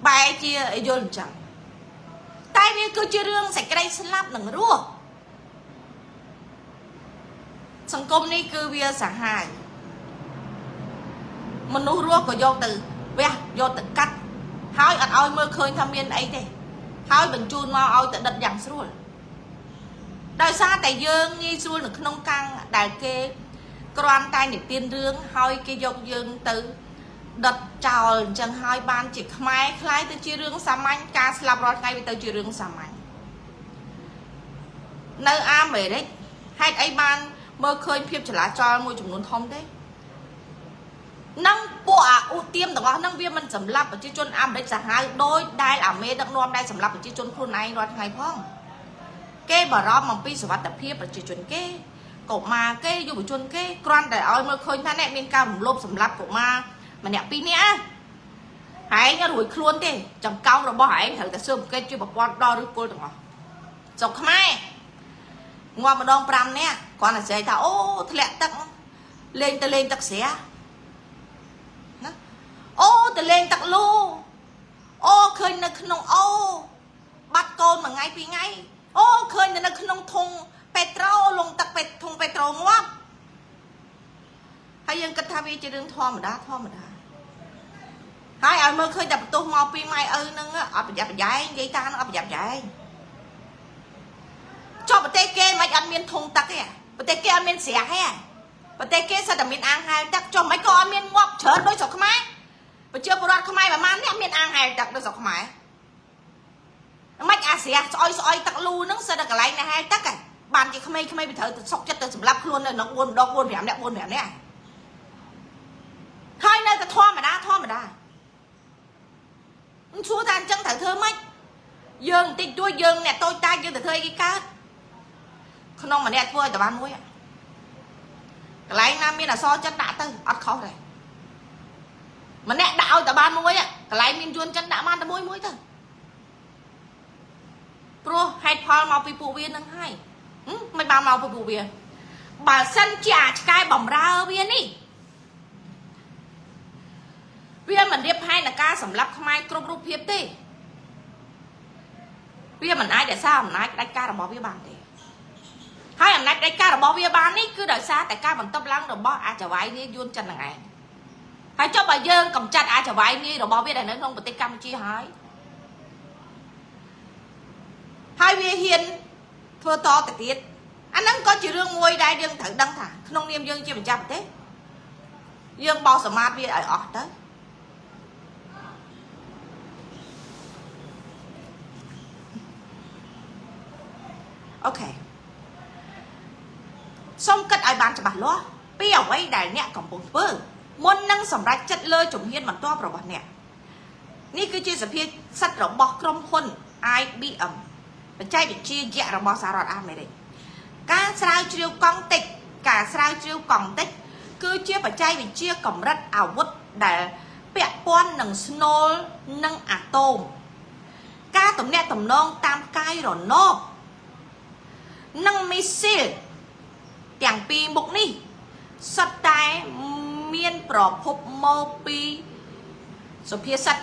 បែរជាយល់អញ្ចឹងតែវាគឺជារឿងសេចក្តីស្លាប់នឹងរស់ សង្គមនេះគឺវាសាហាវមនុស្សរស់ក៏យកទៅវះយកទៅកាត់ហើយអត់ឲ្យមើលឃើញថាមានអីទេហើយបញ្ជូនមកឲ្យទៅដិតយ៉ាងស្រួលដោយសារតែយើងងាយស្រួលនៅក្នុងកាំងដែលគេគ្រាន់តែនិទានរឿងហើយគេយកយើងទៅដុតចោលអញ្ចឹងហើយបានជាខ្មែរคล้ายទៅជារឿងសាមញ្ញការស្លាប់រាល់ថ្ងៃវាទៅជារឿងសាមញ្ញនៅអាមេរិកហេតុអីបានមើលឃើញភាពចលាចលមួយចំនួនធំទេនឹងពួកអាឧទាមទាំងអស់ហ្នឹងវាមិនសម្លាប់ប្រជាជនអាមេរិកសាហាវដោយដែលអាមេដឹកនាំដែលសម្លាប់ប្រជាជនខ្លួនឯងរាល់ថ្ងៃផងគេបារម្ភអំពីសុវត្ថិភាពប្រជាជនគេកុមារគេយុវជនគេគ្រាន់តែឲ្យមើលឃើញថាអ្នកមានការរំលោភសម្លាប់កុមារម្នាក់ពីរនាក់ហែងរួចខ្លួនទេចង្កោមរបស់ឯងត្រូវតែស៊ើបអង្កេតជាប្រព័ន្ធដល់ឬគល់ទាំងអស់ស្រុកខ្មែរងាប់ម្ដង5នាក់គ្រាន់តែស្រែកថាអូធ្លាក់ទឹកលេងទៅលេងទឹកស្រះណាអូទៅលេងទឹកលូអូឃើញនៅក្នុងអូបាត់កូនមួយថ្ងៃពីរថ្ងៃអូឃើញនៅក្នុងធុងពេត្រូលងទឹកពេធុងពេត្រូងាប់ហើយយើងគិតថាវាជារឿងធម្មតាធម្មតាហើយឲ្យមើលឃើញតែបន្ទោសមកពីម៉ែឪនឹងអត់ប្រយ័ត្នប្រយែងនិយាយតានឹងអត់ប្រយ័ត្នប្រយែងចុះប្រទេសគេមិនអត់មានធុងទឹកទេប្រទេសគេអត់មានស្រះទេប្រទេសគេសិតតែមានអាងហែលទឹកចុះមិនក៏អត់មានងាប់ច្រើនដូចស្រុកខ្មែរប្រជាពលរដ្ឋខ្មែរប្រហែលអ្នកមានអាងហែលទឹកដូចស្រុកខ្មែរមិនអាស្រះស្អុយស្អុយទឹកលូហ្នឹងសិតតែកន្លែងណាហែលទឹកឯងបានជាក្មេងៗវាត្រូវទៅសុកចិត្តទៅសម្លាប់ខ្លួននៅក្នុង4ដង4 5នាក់4 5នាក់ហើយនៅតែធម្មតាធម្មតាសួរថាអញ្ចឹងត្រូវធ្វើម៉េចយើងបន្តិចតួចយើងអ្នកតូចតាចយើងទៅធ្វើអីគេកើតក្នុងម្នាក់ធ្វើឲ្យតែបានមួយកន្លែងណាមានអសរចិនដាក់ទៅអត់ខុសទេម្នាក់ដាក់ឲ្យតែបានមួយកន្លែងមានយួនចិនដាក់បានតែមួយមួយទៅព្រោះហេតុផលមកពីពួកវានឹងហើយមិនបានមកពីពួកវាបើសិនជាអាឆ្កែបំរើវានេះវាមិនរៀបផែនការសម្រាប់ខ្មែរគ្រប់រូបភាពទេវាមិនអាចរក្សាអំណាចផ្ដាច់ការរបស់វាបានទេហើយអំណាចផ្ដាច់ការរបស់វាបាននេះគឺដោយសារតែការបន្ទប់ឡើងរបស់អាចវាយនាយយួនចិនហ្នឹងឯងហើយចុះបើយើងកំចាត់អាចវាយនាយរបស់វាដែលនៅក្នុងប្រទេសកម្ពុជាហើយហើយវាហ៊ានធ្វើតទៅទៀតអាហ្នឹងក៏ជារឿងមួយដែលយើងត្រូវដឹងថាក្នុងនាមយើងជាម្ចាស់ប្រទេសយើងបោសសម្អាតវាឲ្យអស់ទៅOK សូមគិតឲ្យបានច្បាស់លាស់ពីអ្វីដែលអ្នកកំពុងធ្វើមុននឹងសម្រេចចិត្តលើជំហានបន្ទាប់របស់អ្នកនេះគឺជាសភាសិទ្ធរបស់ក្រុមហ៊ុន IBM បច្ចេកវិទ្យាយក្សរបស់សហរដ្ឋអាមេរិកការស្រាវជ្រាវកង់តិចការស្រាវជ្រាវកង់តិចគឺជាបច្ចេកវិទ្យាកម្រិតអាវុធដែលពាក់ព័ន្ធនឹងស្នូលនិងអាតូមការទំនាក់ទំនងតាមផ្កាយរណបនិងមីស៊ីលទាំងពីរមុខនេះសុទ្ធតែមានប្រភពមកពីសុភាសិត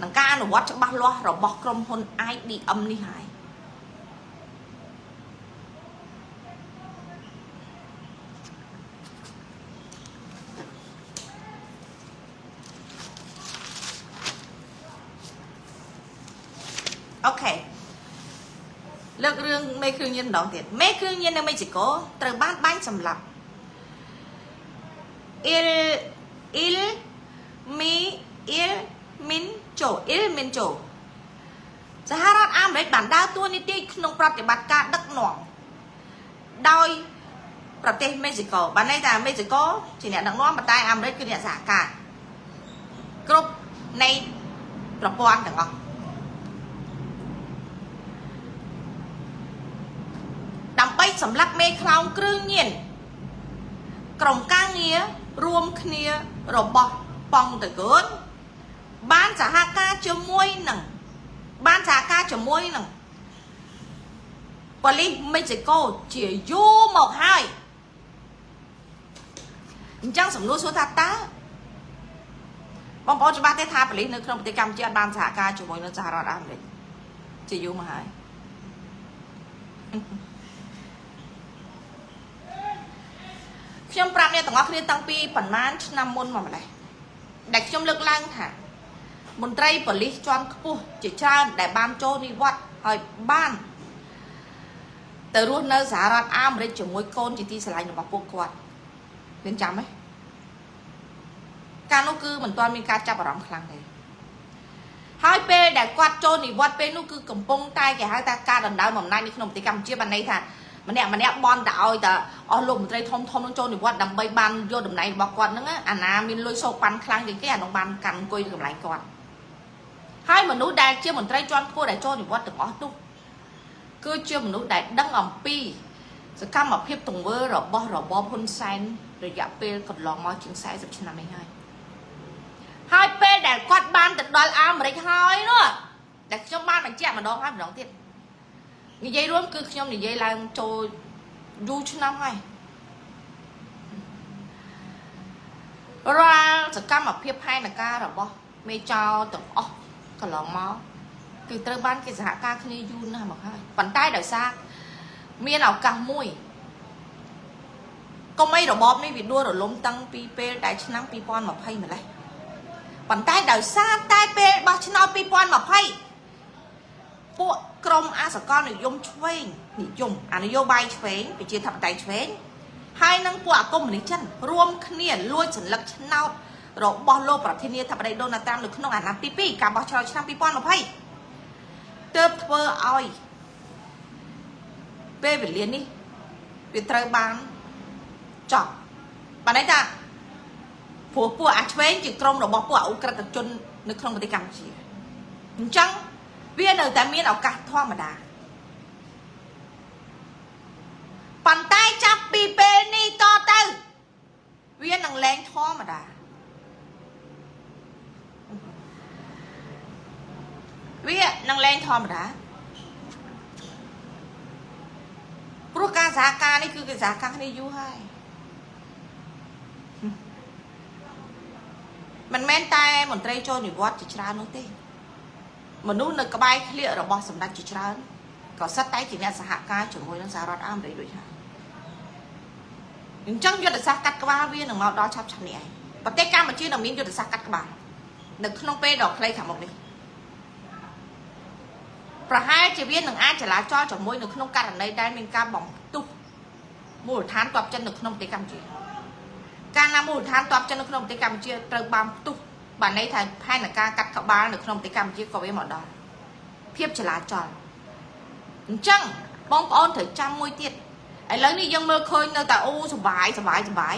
និងការអនុវត្តច្បាស់លាស់របស់ក្រុមហ៊ុន IBM នេះហើយ OK លើករឿងមេគ្រឿងញៀនម្ដងទៀតមេគ្រឿងញៀននៅមេស៊ីកូត្រូវបានបាញ់សម្លាប់អ៊ីលអ៊ីលមីអ៊ីលមីនជូអ៊ីលមីនជូសហរដ្ឋអាមេរិកបានដើរតួនាទីក្នុងប្រតិបត្តិការដឹកនាំដោយប្រទេសមេស៊ីកូបានន័យថាមេស៊ីកូជាអ្នកដឹកនាំប៉ុន្តែអាមេរិកគឺអ្នកសហការគ្រប់នៃប្រព័ន្ធទាំងអស់ដើម្បីសម្លាប់មេខ្លោងគ្រឿងញៀនក្រុមការងាររួមគ្នារបស់ប៉ង់តាហ្គនបានសហការជាមួយនឹងបានសហការជាមួយនឹងប៉ូលីសមេស៊ីកូជាយូរមកហើយអញ្ចឹងសំណួរសួរថាតើបងប្អូនច្បាស់ទេថាប៉ូលីសនៅក្នុងប្រទេសកម្ពុជាអត់បានសហការជាមួយនឹងសហរដ្ឋអាមេរិកជាយូរមកហើយ ខ្ញុំប្រាប់អ្នកទាំងអស់គ្នាតាំងពីប្រហែលឆ្នាំមុនមកម្លេះដែលខ្ញុំលើកឡើងថាមន្ត្រីប៉ូលីសជាន់ខ្ពស់ជាច្រើនដែលបានចូលនិវត្តន៍ហើយបានទៅរស់នៅសហរដ្ឋអាមេរិកជាមួយកូនជាទីស្រឡាញ់របស់ពួកគាត់មានចាំទេកាលនោះគឺមិនទាន់មានការចាប់អារម្មណ៍ខ្លាំងទេហើយពេលដែលគាត់ចូលនិវត្តន៍ពេលនោះគឺកំពុងតែគេហៅថាការដណ្ដើមអំណាចនៅក្នុងប្រទេសកម្ពុជាបានន័យថាម្នាក់ម្នាក់បន់តែឲ្យតែអស់លោកមន្ត្រីធំធំនឹងចូលនិវត្តន៍ដើម្បីបានយកតំណែងរបស់គាត់ហ្នឹងអាណាមានលុយសោកប៉ាន់ខ្លាំងជាងគេអានោះបានកាន់អង្គុយកន្លែងគាត់ហើយមនុស្សដែលជាមន្ត្រីជាន់ខ្ពស់ដែលចូលនិវត្តន៍ទាំងអស់នោះគឺជាមនុស្សដែលដឹងអំពីសកម្មភាពទង្វើរបស់របបហ៊ុនសែនរយៈពេលកន្លងមកជាង40ឆ្នាំនេះហើយហើយពេលដែលគាត់បានទៅដល់អាមេរិកហើយនោះដែលខ្ញុំបានបញ្ជាក់ម្ដងហើយម្ដងទៀតនិយាយរួមគឺខ្ញុំនិយាយឡើងចូលយូរឆ្នាំហើយរាល់សកម្មភាពផែនការរបស់មេចោទាំងអស់កន្លងមកគឺត្រូវបានគេសហការគ្នាយូរណាស់មកហើយប៉ុន្តែដោយសារមានឱកាសមួយកុំអីរបបនេះវាដួលរលំតាំងពីពេលដែលឆ្នាំ2020ម្លេះប៉ុន្តែដោយសារតែពេលបោះឆ្នោត2020ពួកក្រុមអសកលនិយមឆ្វេងនិយមអានយោបាយឆ្វេងប្រជាធិបតេយ្យឆ្វេងហើយនឹងពួកអកុម្មុយនីសចិនរួមគ្នាលួចសន្លឹកឆ្នោតរបស់លោកប្រធានាធិបតីដូណាល់ត្រាំនៅក្នុងអាណត្តិទី2ការបោះឆ្នោតឆ្នាំ2020ទើបធ្វើឲ្យពេលវេលានេះវាត្រូវបានចប់បានន័យថាព្រោះពួកអាឆ្វេងជាក្រុមរបស់ពួកអឧក្រិដ្ឋជននៅក្នុងប្រទេសកម្ពុជាអញ្ចឹងវានៅតែមានឱកាសធម្មតាប៉ុន្តែចាប់ពីពេលនេះតទៅវានឹងលែងធម្មតាវានឹងលែងធម្មតាព្រោះការសហការនេះគឺគេសហការគ្នាយូរហើយមិនមែនតែមន្ត្រីចូលនិវត្តន៍ជាច្រើននោះទេមនុស្សនៅក្បែរក្លៀករបស់សម្ដេចជាច្រើនក៏សិតតែជាអ្នកសហការជាមួយនឹងសហរដ្ឋអាមេរិកដូចហើយអញ្ចឹងយុទ្ធសាស្ត្រកាត់ក្បាលវានឹងមកដល់ឆាប់ឆាប់នេះឯងប្រទេសកម្ពុជានឹងមានយុទ្ធសាស្ត្រកាត់ក្បាលនៅក្នុងពេលដ៏ខ្លីខាងមុខនេះប្រហែលជាវានឹងអាចចលាចលជាមួយនៅក្នុងករណីដែលមានការបំផ្ទុះមូលដ្ឋានទ័ពចិននៅក្នុងប្រទេសកម្ពុជាកាលណាមូលដ្ឋានទ័ពចិននៅក្នុងប្រទេសកម្ពុជាត្រូវបានផ្ទុះបានន័យថាផែនការកាត់ក្បាលនៅក្នុងប្រទេសកម្ពុជាក៏វាមកដល់ភាពចលាចលអញ្ចឹងបងប្អូនត្រូវចាំមួយទៀតឥឡូវនេះយើងមើលឃើញនៅតែអូសបាយសបាយសបាយ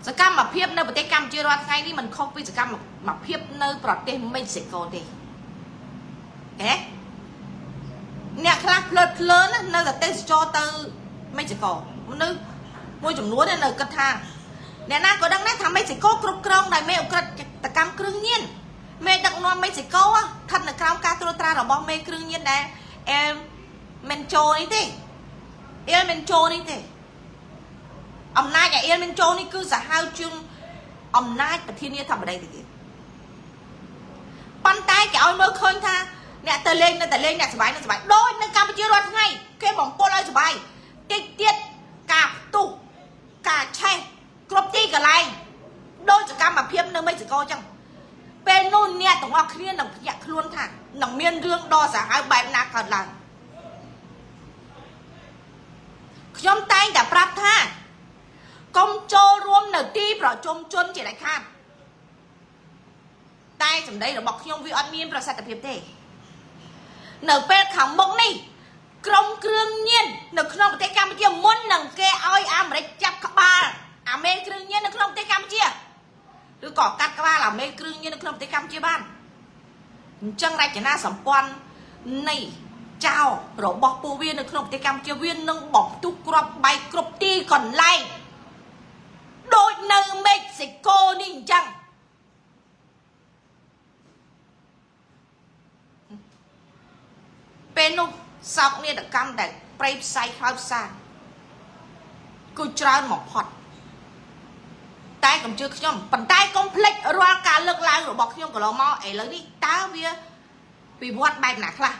សកម្មភាពនៅប្រទេសកម្ពុជារាល់ថ្ងៃនេះមិនខុសពីសកម្មភាពនៅប្រទេសមិចស៊ីកូទេហេអ្នកខ្លះភ្លើតភ្លើននៅតែទេសចរទៅមិចស៊ីកូមនុស្សមួយចំនួននៅគិតថាអ្នកណាក៏ដឹងដែរថាមិចស៊ីកូគ្រប់គ្រងដោយមេឧក្រិដ្ឋកម្មគ្រឿងញៀនមេដឹកនាំមិចស៊ីកូស្ថិតនៅក្រោមការត្រួតត្រារបស់មេគ្រឿងញៀនដែលអែលមិនចូលនេះទេអៀលមិនចូលនេះទេអំណាចអៀលមិនចូលនេះគឺសាហាវជាងអំណាចប្រធានាធិបតីទៅទៀតប៉ុន្តែគេឲ្យមើលឃើញថាអ្នកទៅលេងនៅតែលេងអ្នកសប្បាយនៅសប្បាយដូចនៅកម្ពុជារាល់ថ្ងៃគេបំពុលឲ្យសប្បាយតិចទៀតការផ្ទុះការឆេះគ្រប់ទីកន្លែងដោយសកម្មភាពនៅមិចស៊ីកូចឹងពេលនោះអ្នកទាំងអស់គ្នានឹងភ្ញាក់ខ្លួនថានឹងមានរឿងដ៏សាហាវបែបណាកើតឡើងខ្ញុំតែងតែប្រាប់ថាកុំចូលរួមនៅទីប្រជុំជនជាដាច់ខាតតែសម្ដីរបស់ខ្ញុំវាអត់មានប្រសិទ្ធភាពទេនៅពេលខាងមុខនេះក្រុមគ្រឿងញៀននៅក្នុងប្រទេសកម្ពុជាមុននឹងគេឲ្យអាមេរិកចាប់ក្បាលអាមេគ្រឿងញៀននៅក្នុងប្រទេសកម្ពុជាឬក៏កាត់ក្បាលអាមេគ្រឿងញៀននៅក្នុងប្រទេសកម្ពុជាបានអញ្ចឹងរចនាសម្ព័ន្ធនៃចោលរបស់ពួកវានៅក្នុងប្រទេសកម្ពុជាវានឹងបំផ្ទុះគ្រាប់បែកគ្រប់ទីកន្លែងដូចនៅមិចស៊ីកូនេះអញ្ចឹងពេលនោះសោកនាដកម្មដែលប្រៃផ្សៃខ្លោចផ្សាគឺច្រើនបំផុតតែកុំជឿខ្ញុំប៉ុន្តែកុំភ្លេចរាល់ការលើកឡើងរបស់ខ្ញុំកន្លងមកឥឡូវនេះតើវាវិវត្តបែបណាខ្លះ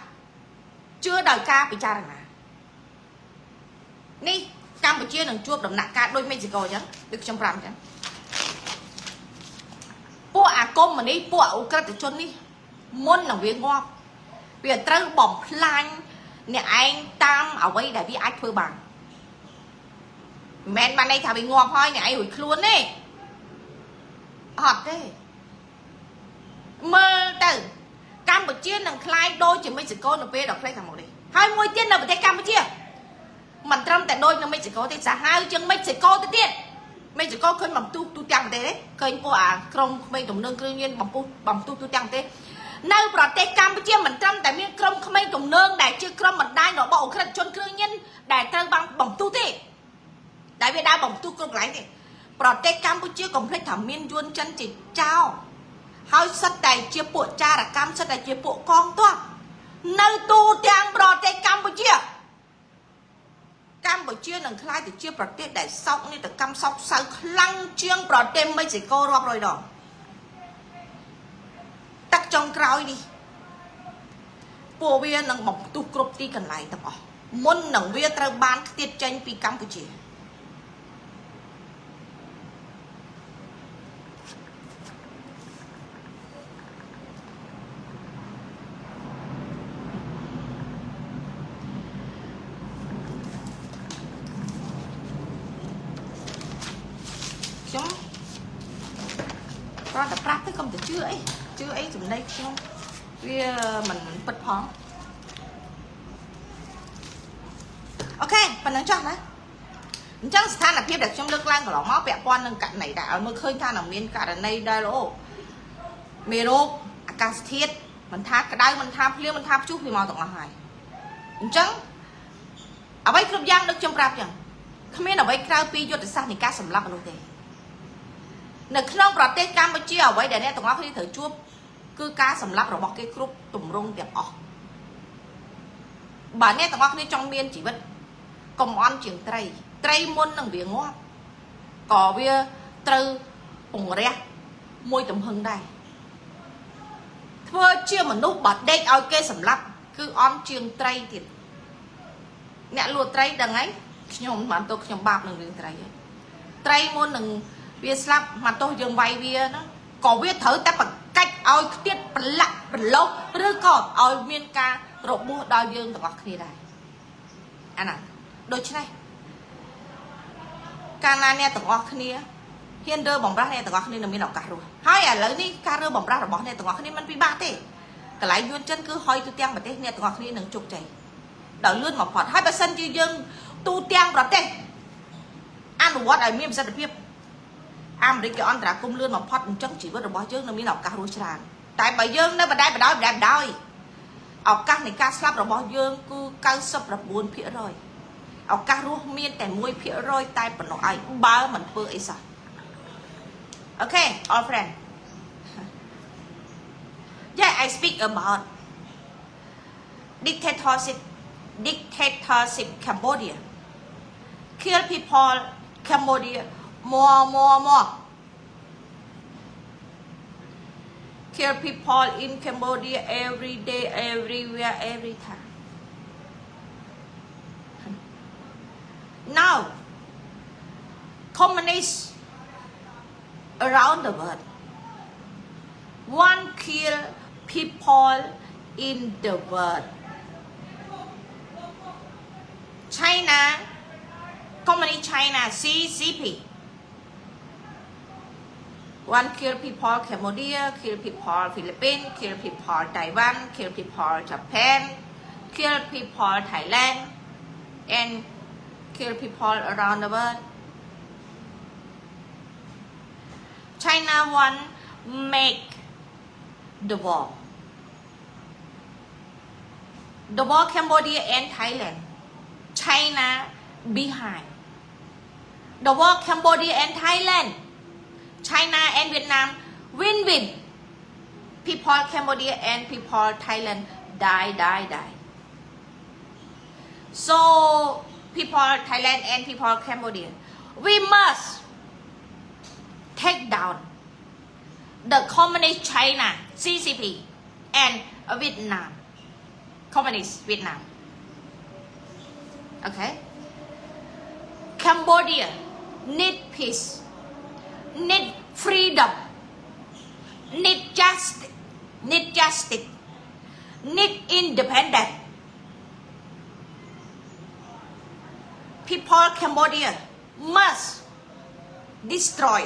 ជឿដោយការពិចារណានេះ កម្ពុជានឹងជួបដំណាក់កាលដូចមិចស៊ីកូអញ្ចឹងដូចខ្ញុំប្រាប់អញ្ចឹងពួកអាកុម្មុយនីសពួកឧក្រិដ្ឋជននេះមុននឹងវាងាប់វាត្រូវបំផ្លាញអ្នកឯងតាមអ្វីដែលវាអាចធ្វើបានមិនមែនបានន័យថាវាងាប់ហើយអ្នកឯងរួចខ្លួនទេអត់ទេមើលទៅកម្ពុជានឹងក្លាយដូចជាមិចស៊ីកូនៅពេលដ៏ខ្លីខាងមុខនេះហើយមួយទៀតនៅប្រទេសកម្ពុជាមិនត្រឹមតែដូចនៅមិចស៊ីកូទេសាហាវជាងមិចស៊ីកូទៅទៀតមិចស៊ីកូឃើញបំទុះទូទាំងប្រទេសទេឃើញពួកអាក្រុមក្មេងទំនើងគ្រឿងញៀនបំពុះបំទុះទូទាំងប្រទេសនៅប្រទេសកម្ពុជាមិនត្រឹមតែមានក្រុមក្មេងទំនើងដែលជាក្រុមបណ្ដាញរបស់ឧក្រិដ្ឋជនគ្រឿងញៀនដែលត្រូវបានបំទុះទេដែលវាដើរបំទុះគ្រប់កន្លែងទេប្រទេសកម្ពុជាកុំភ្លេចថាមានយួនចិនជាចោរហើយសិតតែជាពួកចារកម្មសិតតែជាពួកកងទ័ពនៅទូទាំងប្រទេសកម្ពុជាកម្ពុជានឹងក្លាយទៅជាប្រទេសដែលសោកនាដកម្មសោកសៅខ្លាំងជាងប្រទេសមិចស៊ីកូរាប់រយដងទឹកចុងក្រោយនេះពួកវានឹងបំផ្ទុះគ្រប់ទីកន្លែងទាំងអស់មុននឹងវាត្រូវបានខ្ទាតចេញពីកម្ពុជា ខ្ញុំគ្រាន់តែប្រាប់ទៅកុំទៅជឿអីជឿអីចំណេះខ្ញុំវាមិនពិតផង okay ប៉ុណ្ណឹងចោះណាអញ្ចឹងស្ថានភាពដែលខ្ញុំលើកឡើងកន្លងមកពាក់ព័ន្ធនឹងករណីដែលឲ្យមើលឃើញថានឹងមានករណីដែលអូមេរោគអាកាសធាតុមិនថាក្តៅមិនថាភ្លៀងមិនថាព្យុះវាមកទាំងអស់ហើយអញ្ចឹងអ្វីគ្រប់យ៉ាងដូចខ្ញុំប្រាប់អញ្ចឹងគ្មានអ្វីក្រៅពីយុទ្ធសាស្ត្រនៃការសម្លាប់មនុស្សទេនៅក្នុងប្រទេសកម្ពុជាអ្វីដែលអ្នកទាំងអស់គ្នាត្រូវជួបគឺការសម្លាប់របស់គេគ្រប់ទម្រង់ទាំងអស់បើអ្នកទាំងអស់គ្នាចង់មានជីវិតកុំអន់ជាងត្រី ត្រីមុននឹងវាងាប់ក៏វាត្រូវពង្រះមួយទំហឹងដែរធ្វើជាមនុស្សបើដេកឲ្យគេសម្លាប់គឺអន់ជាងត្រីទៀតអ្នកលក់ត្រីដឹងហើយខ្ញុំបានទៅខ្ញុំបាបនឹងរឿងត្រីហើយត្រីមុននឹងវាស្លាប់មកទោះយើងវាយវាណាក៏វាត្រូវតែប្រកាច់ឲ្យខ្ទាតប្រឡាក់ប្រឡោះឬក៏ឲ្យមានការរបួសដល់យើងទាំងអស់គ្នាដែរអាណាដូច្នេះកាលណាអ្នកទាំងអស់គ្នាហ៊ានរើបំរាស់អ្នកទាំងអស់គ្នានឹងមានឱកាសរស់ហើយឥឡូវនេះការរើបំរាស់របស់អ្នកទាំងអស់គ្នាមិនពិបាកទេកន្លែងយួនចិនគឺហុយទូទាំងប្រទេសអ្នកទាំងអស់គ្នានឹងជោគជ័យដោយលឿនបំផុតហើយបើសិនជាយើងទូទាំងប្រទេសអនុវត្តឲ្យមានប្រសិទ្ធភាពអាមេរិកគេអន្តរាគមលឿនបំផុតអញ្ចឹងជីវិតរបស់យើងនឹងមានឱកាសរស់ច្រើនតែបើយើងនៅបដែបដោយបដែបដោយឱកាសនៃការស្លាប់របស់យើងគឺ99%ឱកាសរស់មានតែ1%តែប៉ុណ្ណោះឯងបើមិនធ្វើអីសោះ Okay, all friend. Yeah, I speak about dictatorship. Dictatorship Cambodia kill people Cambodia, more, more, more kill people in Cambodia every day, everywhere, every time. Now communists around the world want kill people in the world. China, Communist China, CCP want kill people Cambodia, kill people Philippines, kill people Taiwan, kill people Japan, kill people Thailand, and kill people around the world. China want make the war. The war Cambodia and Thailand. China behind. The war Cambodia and Thailand. China and Vietnam win-win. People Cambodia and people Thailand die, die, die. So people Thailand and people Cambodia, we must take down the Communist China, CCP, and Vietnam, Communist Vietnam. Okay? Cambodia need peace, need freedom, need justice, need independence. People Cambodia must destroy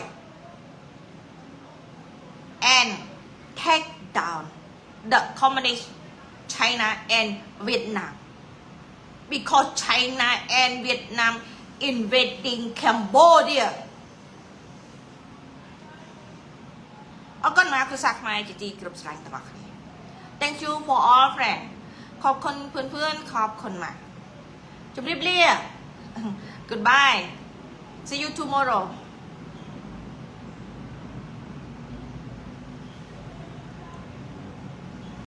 and take down the communist China and Vietnam, because China and Vietnam invading Cambodia. អរគុណមកគ្រួសារខ្មែរជាទីគោរពស្រឡាញ់ទាំងអស់គ្នា Thank you for all friend. ខอบคุณเพื่อนๆขอบคุณมากជម្រាបលា Goodbye. See you tomorrow.